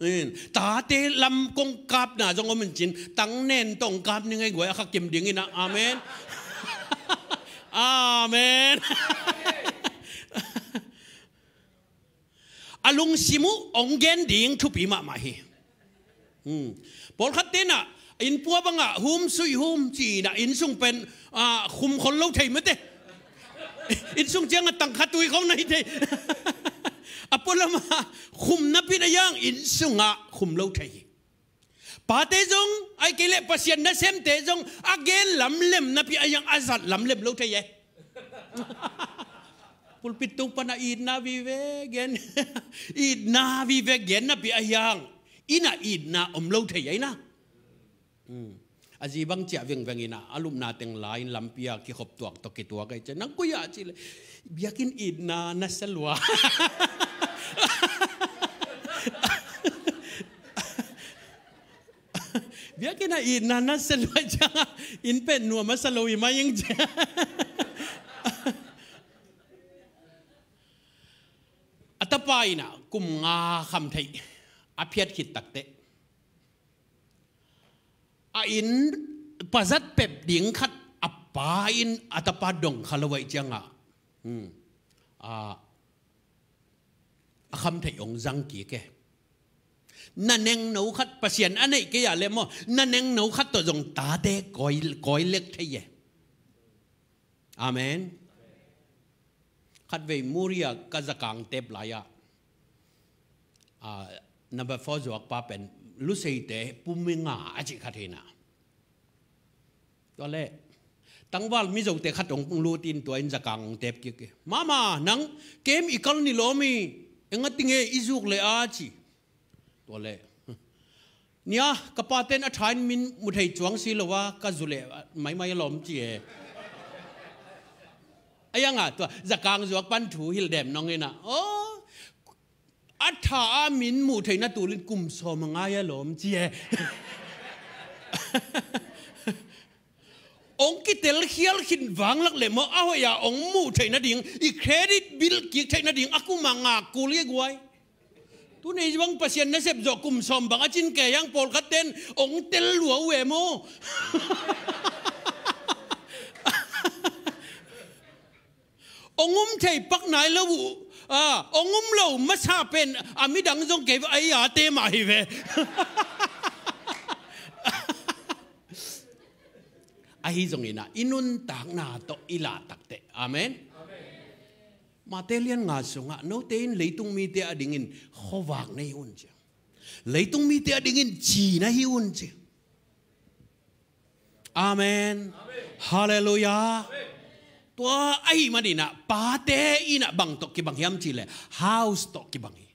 Tate lam kong kapna zong om in cin, tang nen tawh kap ni ngei guai a kha kim dingin ah. Amen. Amen. A lungsim uh hong gen ding thupi mahmah hi. Hmm. Pawlkhatte in ah, inn pua bangah hum suih hum ci-in ah, inn sung pen, ah, khum khol lo thei mate. Inn sung ciangah tangkha tui khong na hi thei. A pualam ah khum napi in ah inn sungah khum lo thei hi. Pate zong, ahih kei leh Pasian nasemte zong, a gen lamlem napi a hiang a zat lamlem lo thei e. Pulpit tung pan a itna vive gen, itna vive gen napi a hiang, inn ah itna om lo thei e na. Hmm. A zi bang ciah vengveng in ah, a lupna teng la-in lampi ah kikhop tuak tawh kituak ahi ciah, "Nang koi ah?" cih leh, "Biakinn itna na sa lua." Biakinn ah itna na sa lua ciangah, inn pen nuam a sa lo hi mai ing ci. A tapa in ah kum nga kham theih a phiat khit takteh, a inn pazat pep ding khat a pa in a tapa dong kha lo ahih ciangah, hmm, a, a khamtheih hong zang kik e. Na nengno khat, Pasian a neih kei ah le maw, na nengno khat tawh zong tate kawi, kawi lek thei e. Amen. Khatvei Muri-a ka zakang tep lai-ah, ah, number four zuakpa pen Luseite Pu Minga a cih khat hi na. Tua leh tangval Mizote khat hong lut in tua in zakang hong tep kik hi. "Mama, nang kem i kal ni lawm hi, eng a ti nge i zuk leh a?" ci. Tua leh, "Nia, ka pate'n a tha in min mu thei cuang si lo a, ka zu leh maimai a lawm," ci e. A yangah tua zakang zuak pan thu hilh dem nong hi na. "Aw, a tha a min mu theihna tul in kum sawm a ngai a lawm," ci e. Hong kitel khial khin vanglak leh maw, a hoih a hong mu theihna ding, i credit bill kik theihna ding a kum a ngak kul hi guai. Tu nei bang Pasian nasep zawh kum sawm bang a cin kei hang, pawlkhat ten hong tel lua uh e maw. Hong um thei pak nai lo uh, ah, hong um lo masa pen a midang zong kei ve, a i ate mah hi ve. Ahi zongin ah, i nuntakna tawh i lah takteh. Amen. Mate lian nga sungah, "Note in leitung mite adingin khuavak na hi un," ci. "Leitung mite adingin ci na hi un," ci. Amen. Halleluiah. Tua ahih manin ah, pate in ah bang tawh kibang hiam cih leh, house tawh kibang hi.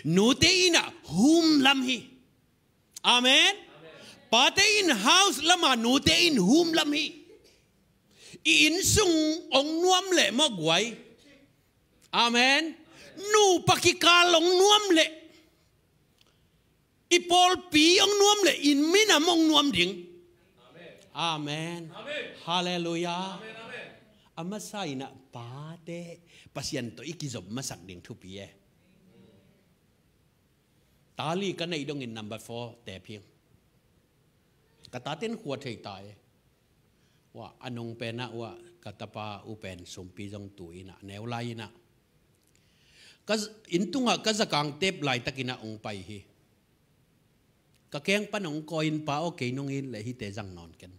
Nute in ah home lam hi. Amen. Pate in house lam a, nute in home lam hi. I inn sung hong nuam leh maw guai. Amen. Nupa kikal hong nuam leh, i pawlpi hong nuam leh, inn minam hong nuam ding. Amen. Halleluiah. A masa in ah pate Pasian tawh i kizop masak ding thupi e. Ta li ka neih dongin number four te phing. Ka taten khua thei ta e. Ua, a nung pen ah, ua, ka tapa u pen sumpi zong tu in ah, neu lai in ah. Ka z-, inn tungah ka zakang tep laitak in ah hong pai hi. Ka keng pan hong kawi in, "Pa aw, kei nong it leh hihte zang nawn ken."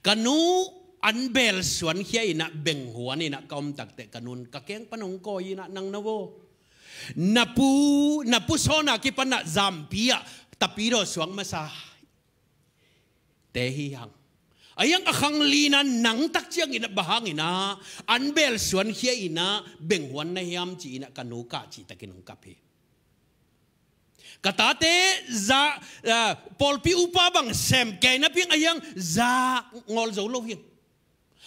Ka nu an bel suan khia in ah, benghuan in ah ka om takteh, ka nun ka keng pan hong kawi in ah, "Nang na vo, na pu, na pu sawn a kipan ah Zampi ah tapidaw suak masa te hi hang. A hiang a khang li in ah nang tak ciangin ah bang hangin ah an bel suan khia in ah benghuan na hiam?" ci in ah ka nu kah cihtakin hong kap hi. Ka tate za, ah, pawlpi upa bang sem kei napi hang, a hiang za ngawl zo lo hi.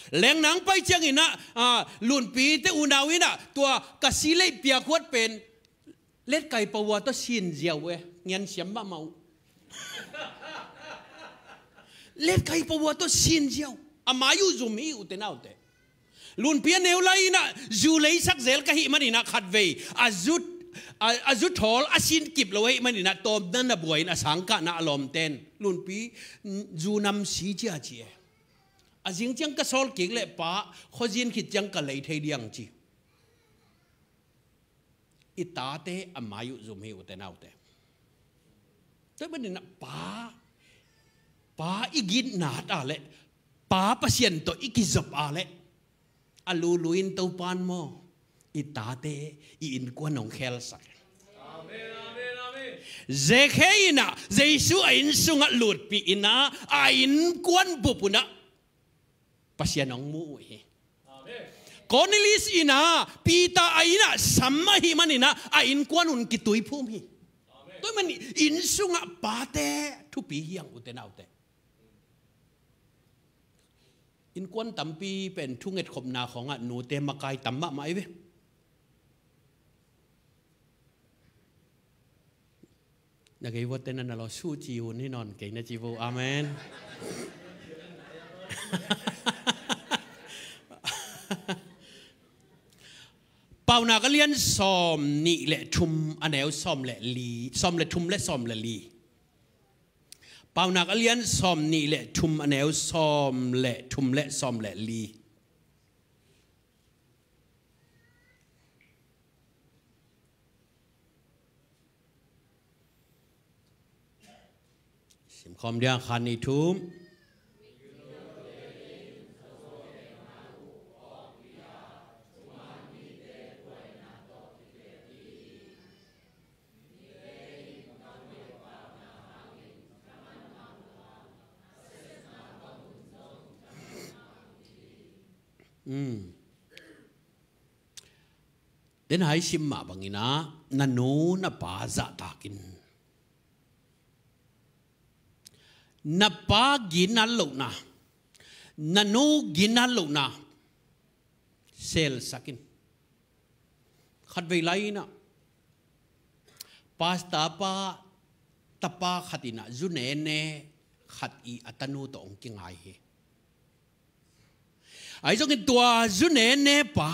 Leng nang pai ciangin ah, ah, Lunpite unau in ah tua ka si leh piakhuat pen Letkaipa ua tawh sin ziau e, ngian siam mahmah uh. Letkaipa ua tawh sin ziau. A mai uh zum hi, ute naute. Lunpi a neu lai in ah zu leisak zel ka hih manin ah khatvei a zu, a, a zu thawl a sin kip lo ahih manin ah tawmna na buai in a sangkahna a lawmten, "Lunpi, zu nam si cia," ci e. "A zing ciang ka sawl kik leh pa, khuazin khit ciang ka lei thei diang," ci. I tate a mai uh zum hi, ute naute. Tua ahih manin ah pa, pa i gitna ta leh, pa Pasian tawh i kizop a leh, a lulu in Topa'n maw, i tate, i innkuan hong khelsak. Zekhe in ah Jesu a inn sungah lutpih in ah, a innkuan bup un ah Pasian hong mu uh hi. Cornelius in ah Peter a inn ah sam ahih manin ah a innkuan un kituiphum hi. Tua ahih manin inn sungah pate thupi hi hang, ute naute. Innkuan tampi pen thungetkhopna khawngah nute makai tam mahmah hi ve. Na gei vua tena na lo su ci un hi nawn kei na ci vo. Amen. Paunak a lian sawm nih le thum, a neu sawm le li, sawm le thum le sawm le li. Paunak a lian sawm nih le thum, a neu sawm le thum le sawm le li. Simkhawm dia, khat, nih, thum. Mm. Den hai sim mah bangin ah, na nu na pa zahtakin. Na pa ginat lohna, na nu ginat lohna selsakin. Khatvei lai-in ah, pastor pa tapa khat in ah zu nene khat i a tanu tawh hong kingai hi. Ahi zongin tua zu nene pa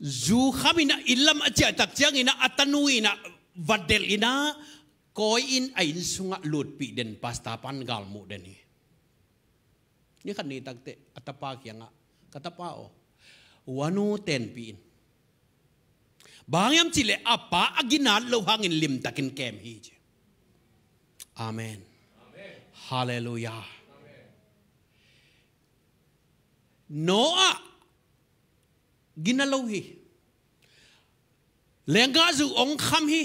zu khamin ah inn lam a ciah tak ciangin ah a tanu in ah va delh in ah, kawi-in a inn sungah lutpih den, pastor pan galmuh den hi. Ni khat ni takteh a tapa kiangah, "Ka tapa aw, uanu tenpih in. Bang hiam cih leh a pa a ginat loh hangin limtakin kem hi," ci. Amen. Halleluiah. Noah ginat lo hi. Lenggahzu hong kham hi.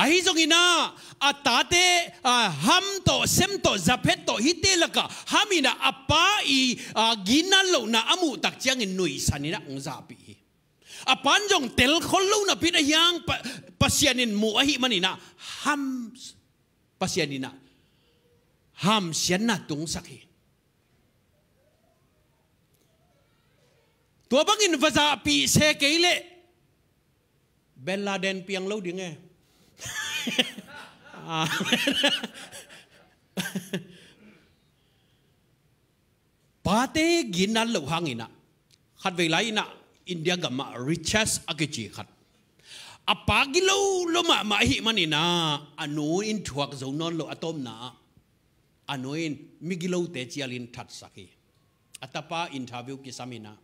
Ahi zongin ah, a tate, a, Ham tawh, Sem tawh, Jafet tawh, hihte lakah Ham in ah a pa i, a, ginat lohna a muh tak ciangin nuihsan in ah hong zahpih hi. A pan zong telkhol lo napi-in a hiang Pa-, Pasian in muh ahih manin ah Ham, Pasian in ah hamsiatna tungsak hi. Tua bangin va zahpih se kei leh Bin Laden piang lo ding e. Pate ginat loh hangin ah, khatvei lai-in ah India gamah Richard a kici khat, a pa gilo lo mahmah ahih manin ah a nu in thuak zo nawn lo, a tawpna ah a nu in migilote cialin thatsak hi. A tapa interview kisam in ah,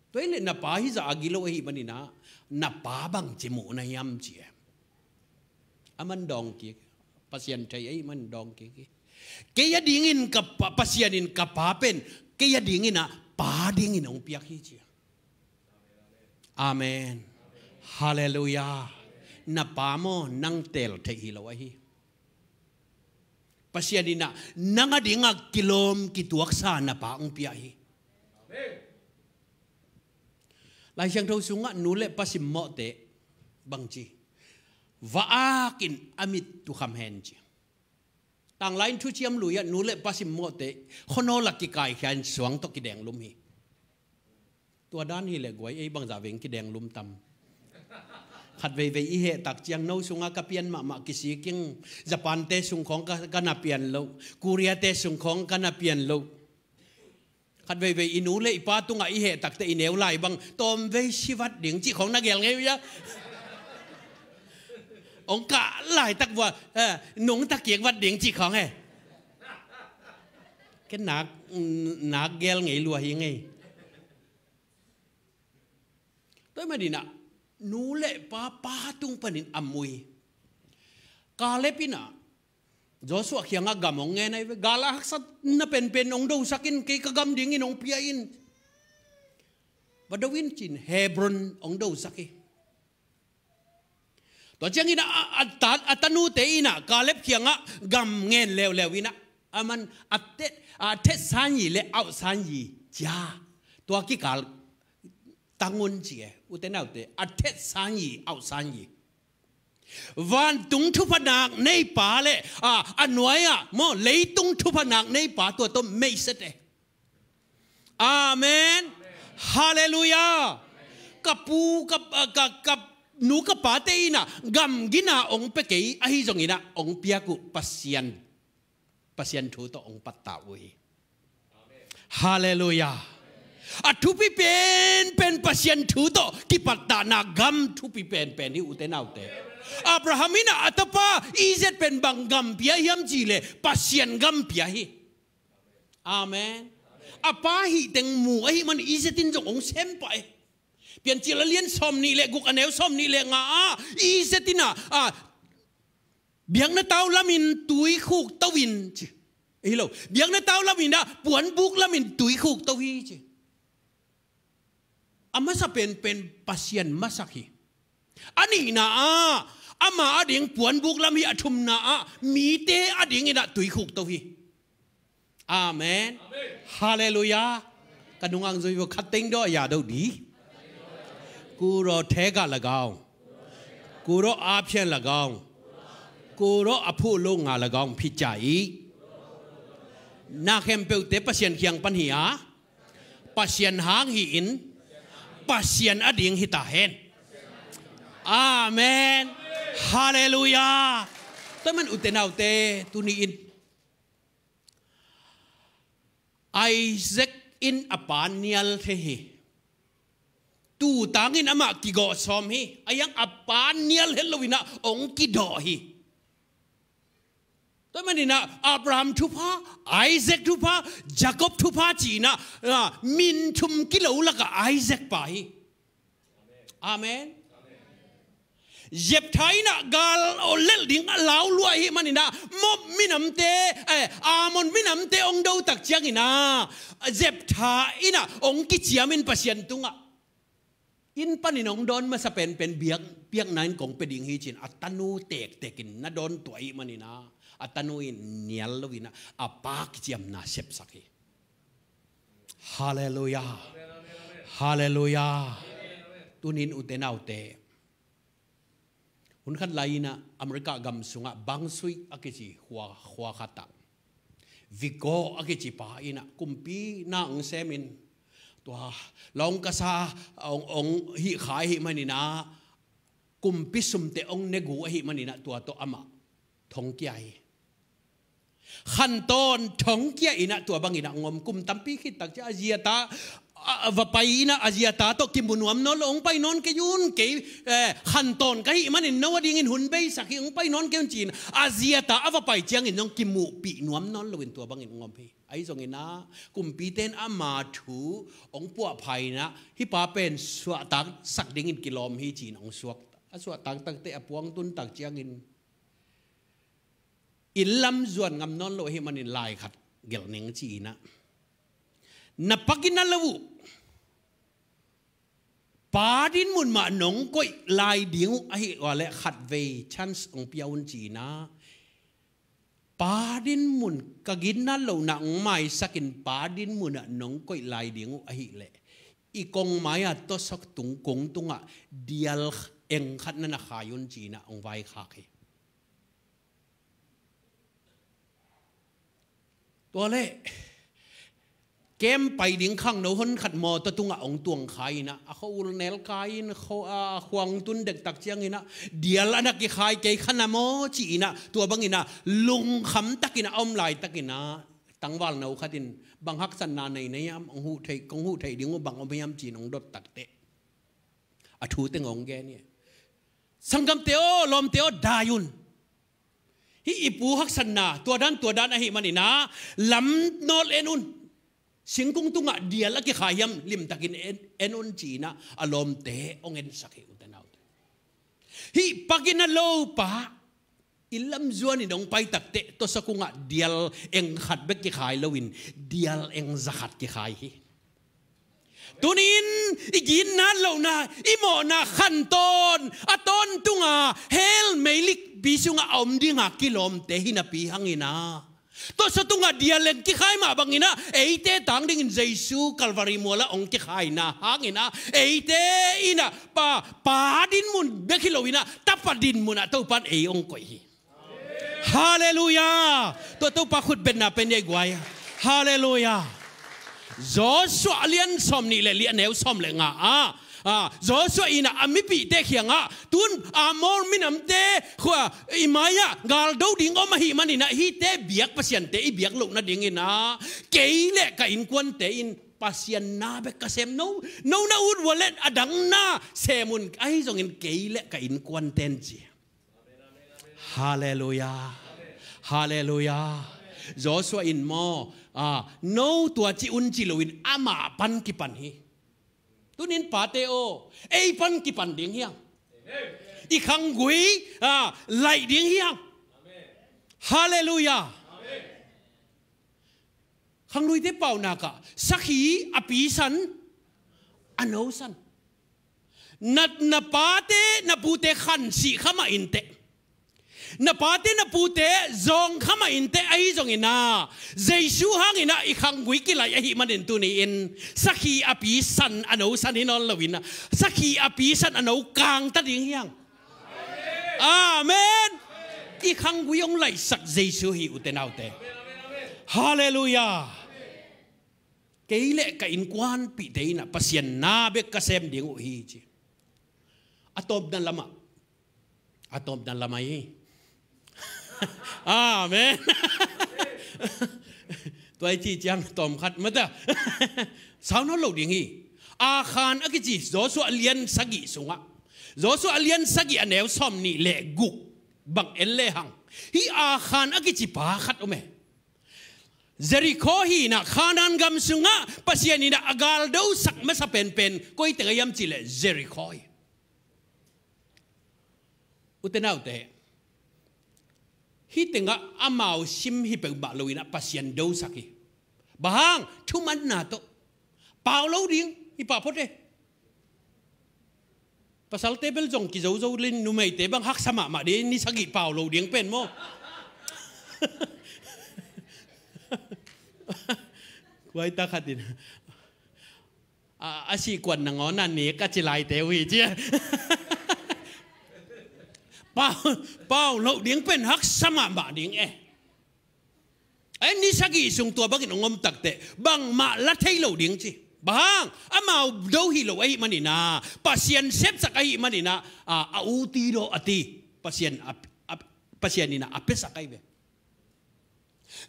"Tua hi leh na pa hizah a gilo ahih manin ah na pa bangci muh na hiam?" ci e. Aman dawng kik, Pasian thei ahih manin dawng kik hi. "Kei a dingin ka pa, Pasian in ka pa pen kei a dingin ah pa dingin hong piak hi," ci e. Amen. Halleluiah. Na pa maw, nang teel theih hi lo ahi. Pasian in ah nang a dingah kilawm kituaksa na pa hong pia hi. Lai Siangtho sungah nu le pa simmawhte bangci, "Va akin a mit tukham hen," ci. Tanglai in Thuciam Lui ah nu le pa simmawhte khuanawl ah kikaikhia in suang tawh kidenglum hi. Tua dan hi leh guai, ei bangzah veng kidenglum tam? Khatveivei i heh tak ciang, "No sungah ka pian mahmah, kisik ing. Japan-te sung khawng ka, ka na pian loh. Korea-te sung khawng ka na pian loh." Khatveivei i nu le i pa tungah i heh takteh i neu lai bang, "Tawmvei si vat ding," cih khawng na gel ngei uh hia? Hong kah laitak vua, eh, "Nungta kik vat ding," cih khawng e. Ken nak, nak gel ngei lua hi ngei. Tua ahih manin ah nu le pa, pa tung panin a mui. Kaleb in ah Joshua kiangah gam hong ngen ahi ve. "Gal a haksatna penpen hong dosak in, kei ka gam dingin hong pia in. Va do in," ci-in Hebron hong dosak hi. Tua ciangin ah, a, a, a tanute in ah Kaleb kiangah gam ngen leuleu in ah, aman a te, a thet sanyi le auh sanyi cia, tua kikal tang un ci e, ute naute, a thet sanyi, auh sanyi. Vantung thupha nak neipa le, a, a nuai-ah maw, leitung thupha nak neipa tua tawh meiset e. Amen. Halleluiah. Ka pu, ka, ka, ka nu, ka pate in ah gam gina hong pia kei, ahi zongin ah hong piak uh Pasian, Pasian thu tawh hong pattah uh hi. Halleluiah. A thupi penpen Pasian thu tawh kipattahna gam thupi penpen hi, ute naute. Abraham in ah a tapa Isaac pen bang gam pia hiam cih leh Pasian gam pia hi. Amen. A pa hih teng mu ahih man Isaac in zong hong sem pah e. Piancil a lian sawm nih le guk, a neu sawm nih le nga ah Isaac in ah, ah, biakna tau lamin tuikhuk to in ci. Hi lo. Biakna tau lamin ah puanbuk lamin tuikhuk to hi ci. A masa penpen Pasian masak hi. A nihna ah ama ading puanbuk lam hi, a thumna ah mite adingin ah tuikhuk to hi. Amen. Halleluiah. Ka nungang zui vo, khat teng dawh a ya do di. Kuro thega lagaw, kuro a phian lagaw, kuro a phu lo nga lagaw phica i. Na khempeuhte Pasian khiang pan hi a, Pasian hang hi in, Pasian ading hi ta hen. Amen. Halleluiah. Tua man ute naute, tuni in Isaac in a pa nial thei hi. Tutangin amah kigawh sawm hi. A yang a pa nial het lo in ah ong kidawh hi. Tua manin ah Abraham thupha, Isaac thupha, Jacob thupha ci in ah, ah, min thum kilo lakah Isaac pha hi. Amen. Jephthah in ah gal ong lelh ding a lau lua ahih manin ah Moab minamte, eh, Ammon minamte ong do tak ciangin ah Jephthah in ah ong kiciamin Pasian tungah, inn panin ong dawn masa penpen biak, biakna in kong pia ding hi ci in a tanu tektekin na dawn tuah ahih manin ah a tanu in nial lo in ah a pa kiciamna sepsak hi. Halleluiah. Halleluiah. Tuni in ute naute, hun khat lai in ah America gam sungah Bang Sui a kici khua, khua khat ah Vico a kici pa in ah kumpi na ong semin, tua lawng kasa ong, ong hih kha ahih manin ah kumpi sumte ong ne gu ahih manin ah tua tawh amah thongkia hi. Khantawn thongkia in ah tua bangin ah ong om. Kum tampi khit tak ciang a zi a ta, a, a va pai in ah a zi a ta tawh kimu nuam nawn lo, ong pai nawn kei un, kei, eh, khantawn ka hih manin no adingin hun beisak hi, ong pai nawn kei un ci in a zi a ta a va pai ciangin zong kimuhpih nuam nawn lo in tua bangin ong om hi. Ahi zongin ah kumpite in ama thu ong puahpha in ah hih pa pen suahtaksak dingin kilawm hi ci in ong suak. A suahtak takteh a puang tun tak ciangin inn lam zuan ngam nawn lo ahih manin lai khat gelh ning ci in ah, na pakin a lo uh, pa dinmun mah nong koih lai ding uh ahih leh khatvei chance ong pia un ci in ah, pa dinmun ka ginna lohna ong maisakin pa dinmun ah nong koih lai ding uh ahih leh i kong mai-a tawsok tung kung tungah dial eng khat na na khai un ci in ah ong vaikhak hi. Tua leh kem pai ding khangno hon khat mawtaw tungah ong tuang khai in ah a khua-ul nel kai in khua-, a, khuang tun dektak ciangin ah dial a na kikhai kei kha na maw ci in ah tua bangin ah lungkham takin ah a om laitakin ah tangvalno khat in bang haksatna nei na hiam, ong huh theih, kong huh theih ding uh bang om hiam ci in ong dot takteh a thu teng ong gen hi. Sanggamte aw, lawmte aw, dai un. Hih i pu haksatna tua dan tua dan ahih manin ah lam nawl en un. Singkung tungah dial a kikhai hiam limtakin en, en un ci in ah a lawmte ong ensak hi ute naute. Hih pakin a lo pa inn lam zuanin ong pai takteh tawsok kungah dial eng khat bek kikhai loin dial eng za khat kikhai hi. Tuni in i ginna lohna, i mawhna khantawn a tawntunga hell meilikpi sungah a om dinga kilawmte hi napi hangin ah tawsok tungah dial eng kikhai mah bangin ah eite tang dingin Jesu Calvary mualah ong kikhaina hangin ah eite in ah pa, pa dinmun bek hi loin ah tapa dinmun ah Topan ei ong koih hi. Halleluiah. Tua Topa khutbetna pen ei guai. Halleluiah. Joshua a lian sawm nih le li a neu sawm le nga ah, ah, Joshua in ah a mipihte kiangah tun Amor minamte khua i mai-ah galdo ding om ahih manin ah hihte biak pasiante i biak loh nadingin ah kei le ka innkuante in Pasian na bek ka sem, no, no na ut uh leh a dang na sem un, ahi zongin kei le ka innkuante in ci. Halleluiah. Halleluiah. Joshua in maw, ah, no tua ci un ci loin amah pan kipan hi. Tunin pate aw, ei pan kipan ding hiang. I khanggui, ah, laih ding hiang. Halleluiah. Khangluite paunak ah sakhi a pi san, a no san. Na, na pate na pute khansih kha mah inteh, na pate na pute zawng kha mah inteh, ahi zongin ah Jesu hangin ah i khanggui kilaih ahih manin tuni-in sakhi a pi san, a no san hi nawn loin ah sakhi a pi san, a no kangta ding hiang. Amen. I khanggui hong laihsak Jesu hi, ute naute. Halleluiah. Kei le ka innkuanpihte in ah Pasian na bek ka sem ding uh hi, ci. A tawpna lamah, a tawpna lamah hi. Amen. Tua i cih ciang tawm khat mata sau nawn lo ding hi. Akhan a kici Joshua a lian sagih sungah, Joshua a lian sagih a neu sawm nih le guk bang en lehang, hih Akhan a kici pa khat om e. Jerikho hi in ah, Kanaan gam sungah Pasian in ah a galdosak masa penpen koi teng a hiam cih leh Jerikho hi. Ute naute, hih tengah amau sim hi peuhmah loin ah Pasian dosak hi. Bang hang? Thumanna tawh. Pau lo ding hi pah phot e. Pasalte bel zong kizozo le, numeite bang haksa mahmah ding, ni sagih pau lo ding pen maw. Kuaita khat in, a, a sihkuan nangawn a nek a ci laite uh hi, ci. Pau, pau lo ding pen haksa mahmah ding e. Ai, ni sagih sung tua bangin hong om takteh bangmah la thei lo ding, ci. Bang hang? Amau do hi lo ahih manin ah, Pasian sepsak ahih manin ah, a, a ut hi lo a ti. Pasian a, a, Pasian in ah a piasak ahi ve.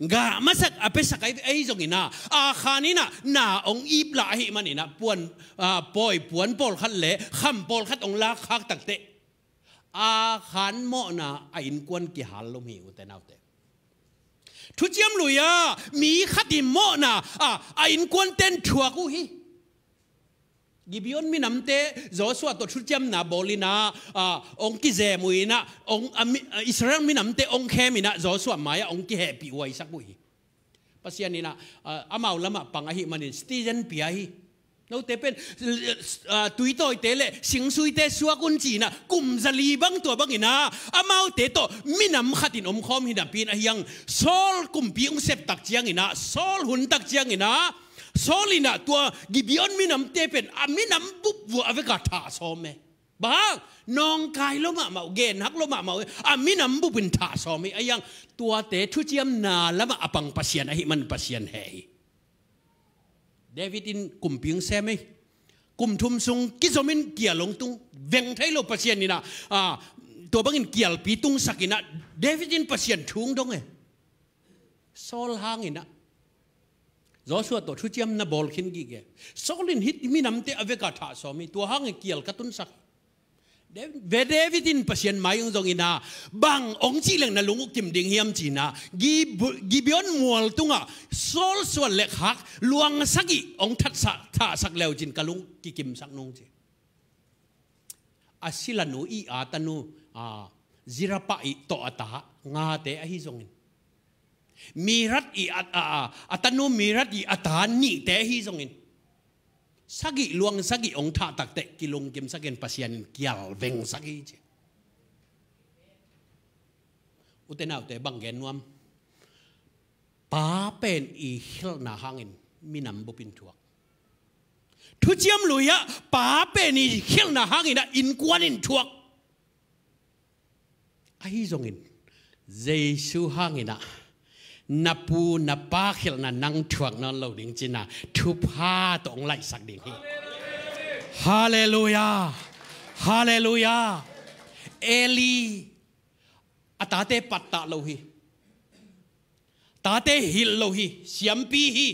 Gah masak a piasak ahi ve, ahi zongin ah, Akhan in ah na hong iplah ahih manin ah, puan, a, pawi puan pawlkhat le kham pawlkhat hong lakkhak takteh, Akhan mawhna a innkuan kihal lum hi, ute naute. Thuciam Lui ah mi khat in mawhna, a, a innkuante'n thuak uh hi. Gibeon minamte Joshua tawh thuciamna bawl in ah, a, hong kizem uh in ah, hong, a, mi, a, Israel minamte hong khem in ah Joshua mai-ah hong kihehpih huaisak uh hi. Pasian in ah, a, amau lamah pang ahih manin citizen pia hi. Note pen, a, tuitawite le singsuite suak un ci-in ah, kum zali bang tua bangin ah amaute tawh minam khat in omkhawm hi napi-in, ahi hang Saul kumpi hong sep tak ciangin ah, Saul hun tak ciangin ah, Saul in ah tua Gibeon minamte pen a minam bup vua a vekah thah sawm e. Bang hang? Nawngkai lua mahmah uh, genhak lua mahmah uh, a minam bupin thah sawm hi. Ahi hang tuate thuciamna lamah a pang Pasian ahih man Pasian heh hi. David in kumpi hong sem hi. Kum thum sung kizomin kial hong tung. Veng thei lo Pasian in ah, a, tua bangin kialpi tungsak in ah, David in Pasian thu hong dong e. Saul hangin ah Joshua tawh thuciamna bawl khin gige. Saul in hih minamte a vekah thah sawm hi, tua hangin kial ka tunsak. David, ve David in Pasian mai hong zong in ah, bang hong cih leng na lung uh kim ding hiam ci-in ah, Gib-, Gibeon mual tungah Saul suan le khak luang sagih hong thatsak, thahsak leucin ka lung kikimsak nung, ci. A silanu i a tanu, a, Zilpah i tawh a ta ngate ahi zongin, Merab i a, a, a, a tanu Merab i a ta nihte ahi zongin, sagih luang sagih hong thah takteh kilungkimsak in Pasian in kial vengsak hi, ci. Ute naute, bang gen nuam? Pa pen i khialhna hangin minam bupin thuak. Thuciam Lui ah pa pen i khialhna hangin ah innkuan in thuak. Ahi zongin Jesu hangin ah na pu na pa khialhna nang thuak nawn lo ding ci-in ah thupha tawh hong laihsak ding hi. Halleluiah. Halleluiah. Eli a tate pattah lo hi. Tate hilh lo hi, siampi hi.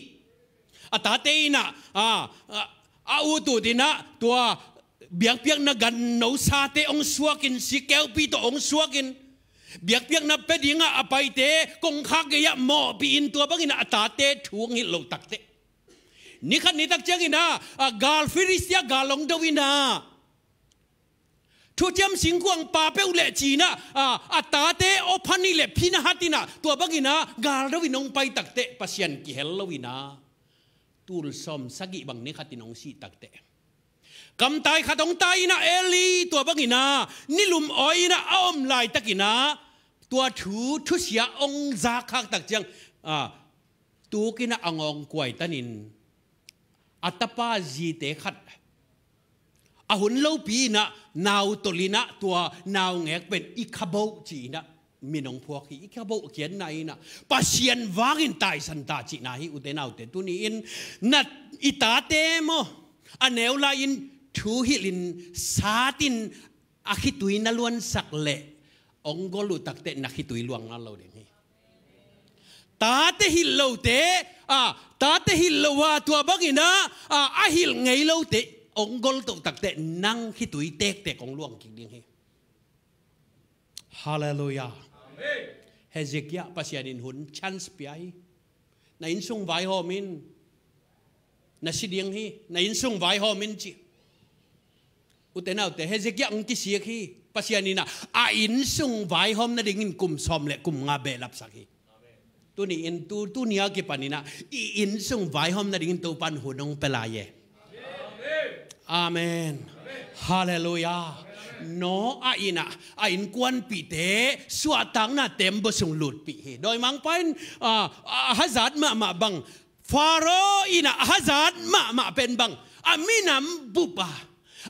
A tate in ah, a, a, a ut ut in ah tua biakpiakna ganno sate hong suakin, sikeupi tawh hong suakin, Biakpiakna pia dingah a paite kongkhak gei-ah mawhpih in tua bangin ah a tate thu hong hilh loh takteh, nikhat nitak ciangin ah, a gal Filistia gal hong do in ah, thuciam singkuang pa peuh leh ci-in ah, a, a tate Opha nih leh Phinehas in ah tua bangin ah gal do in hong pai takteh Pasian kihel lo in ah, tul sawm sagih bang nikhat in hong sih takteh, kamtai khat hong tai in ah Eli tua bangin ah nilum awi in ah a om laitakin ah, tua thu thusia hong zakkhak tak ciang, a, tuk in ah a ngawng kuaitanin a tapa zite khat a hun lopi in ah nau tolh in ah tua naungek pen i khaboh ci-in ah min hong phuak hi. I khaboh khiatna in ah Pasian vangin taisan ta cihna hi. Ute naute, tuni-in na, i tate maw, a neu lai-in thu hilhin satin a khitui na luansak leh hong gol uh takteh na khitui luang nawn lo ding hi. Tate hilh lote, a, tate hilh lo a tua bangin ah, a, a hilh ngei lote hong gol toh takteh nang khitui tektek hong luang kik ding hi. Halleluiah. Amen. Hezekiah Pasian in hun chance pia hi. Na innsung vaihawm in. Na si ding hi. Na innsung vaihawm in ci. Ute naute, Hezekiah hong kisik hi. Pasian in ah a innsung vaihawm nadingin kum sawm leh kum nga behlapsak hi. Tuni-in tu, tuni a kipanin ah i innsung vaihawm nadingin Topan hun hong pia lai e. Amen. Halleluiah. Noah in ah a innkuanpihte suahtakna tembaw sung lutpih hi. Dawimangpa in, a, a hazat mahmah bang, Faro in ah a hazat mahmah pen bang, a minam bup a,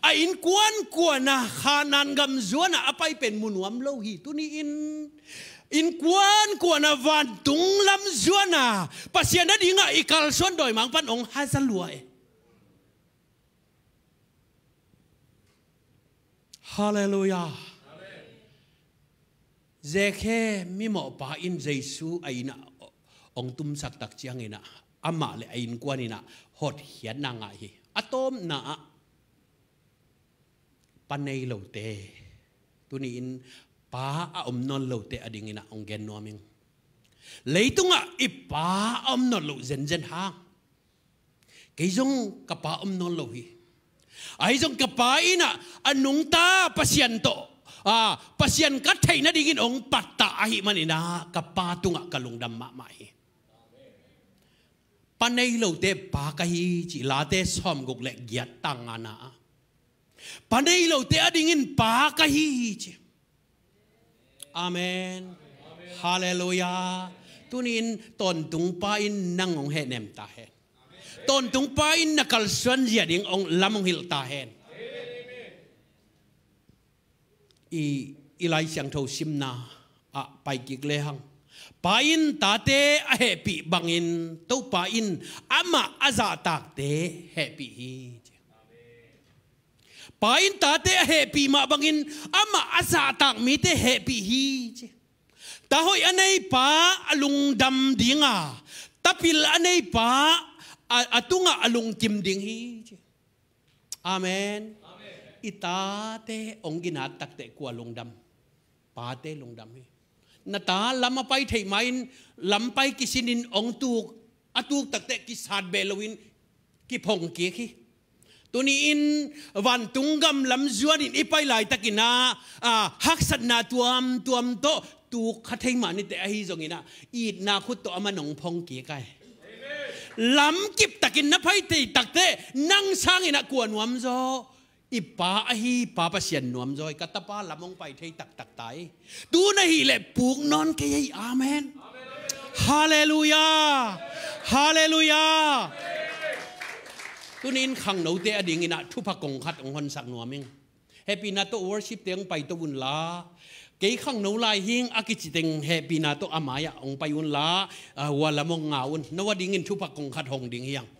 a innkuan kuan a Kanaan gam zuan ah a pai pen mu nuam lo hi. Tuni-in innkuan kuan a vantung lam zuan a Pasian adingah i kalsuan dawimangpa'n hong haza lua e. Halleluiah. Amen. Zakhe mimawhpa in Jesu a inn ah hong tumsak tak ciangin ah amah leh a innkuan in ah hotkhiatna ngah hi. A tawpna ah pa nei lote, tuni-in pa a om nawn lote adingin ah hong gen nuam ing. Leitungah i pa a om nawn loh zenzen hang, kei zong ka pa om nawn lo hi. Ahi zong ka pa in ah a nungta Pasian tawh, a, Pasian ka theih nadingin hong pattah ahih manin ah ka pa tungah ka lungdam mahmah hi. Pa nei lote pa ka hi ci, Late sawmguk leh giat tang ngana ah, pa nei lote adingin pa ka hi ci. Amen. Halleluiah. Tuni-in tawntungpa in nang hong hehnem ta hen. Tawntungpa in na kalsuan zia ding hong lam hong hilh ta hen. I, i Lai Siangtho simna ah pai kik lehang, pa in tate a hehpih bangin Topa in amah a zahtakte hehpih hi. Pa in tate a hehpih mah bangin amah a zahtak mite hehpih hi ci. Ta hoih a nei pa a lungdam ding a, ta pil a nei pa a, a tungah a lungkim ding hi ci. Amen. Amen. I tate hong ginat takteh kua lungdam? Pate lungdam hi. Na ta lam a pai theih ma-in lam pai kisinin hong tuk, a tuk takteh kisat beh loin kiphong kik hi. Tuni-in vantung gam lam zuanin i pai laitakin ah, a, haksatna tuamtuam tawh tuk kha thei mah niteh ahi zongin ah, itna khut tawh aman hong phong kik ai. Lam kiptakin na pai thei takteh nang sangin ah kua nuam zaw? I pa ahi Pa Pasian nuam zaw hi. Ka tapa lam hong pai thei taktak ta hi. Tu na hih leh puk nawn kei ei. Amen. Halleluiah. Halleluiah. Tuni-in khangnote adingin ah thupha kong khat hong honsak nuam ing. Hehpihna tawh worship-te hong paito unla, kei khangno lai hing a kici teng hehpihna tawh a mai-ah hong pai unla, a, hua lam hong nga un. No adingin thupha kong khat hong ding hi hang.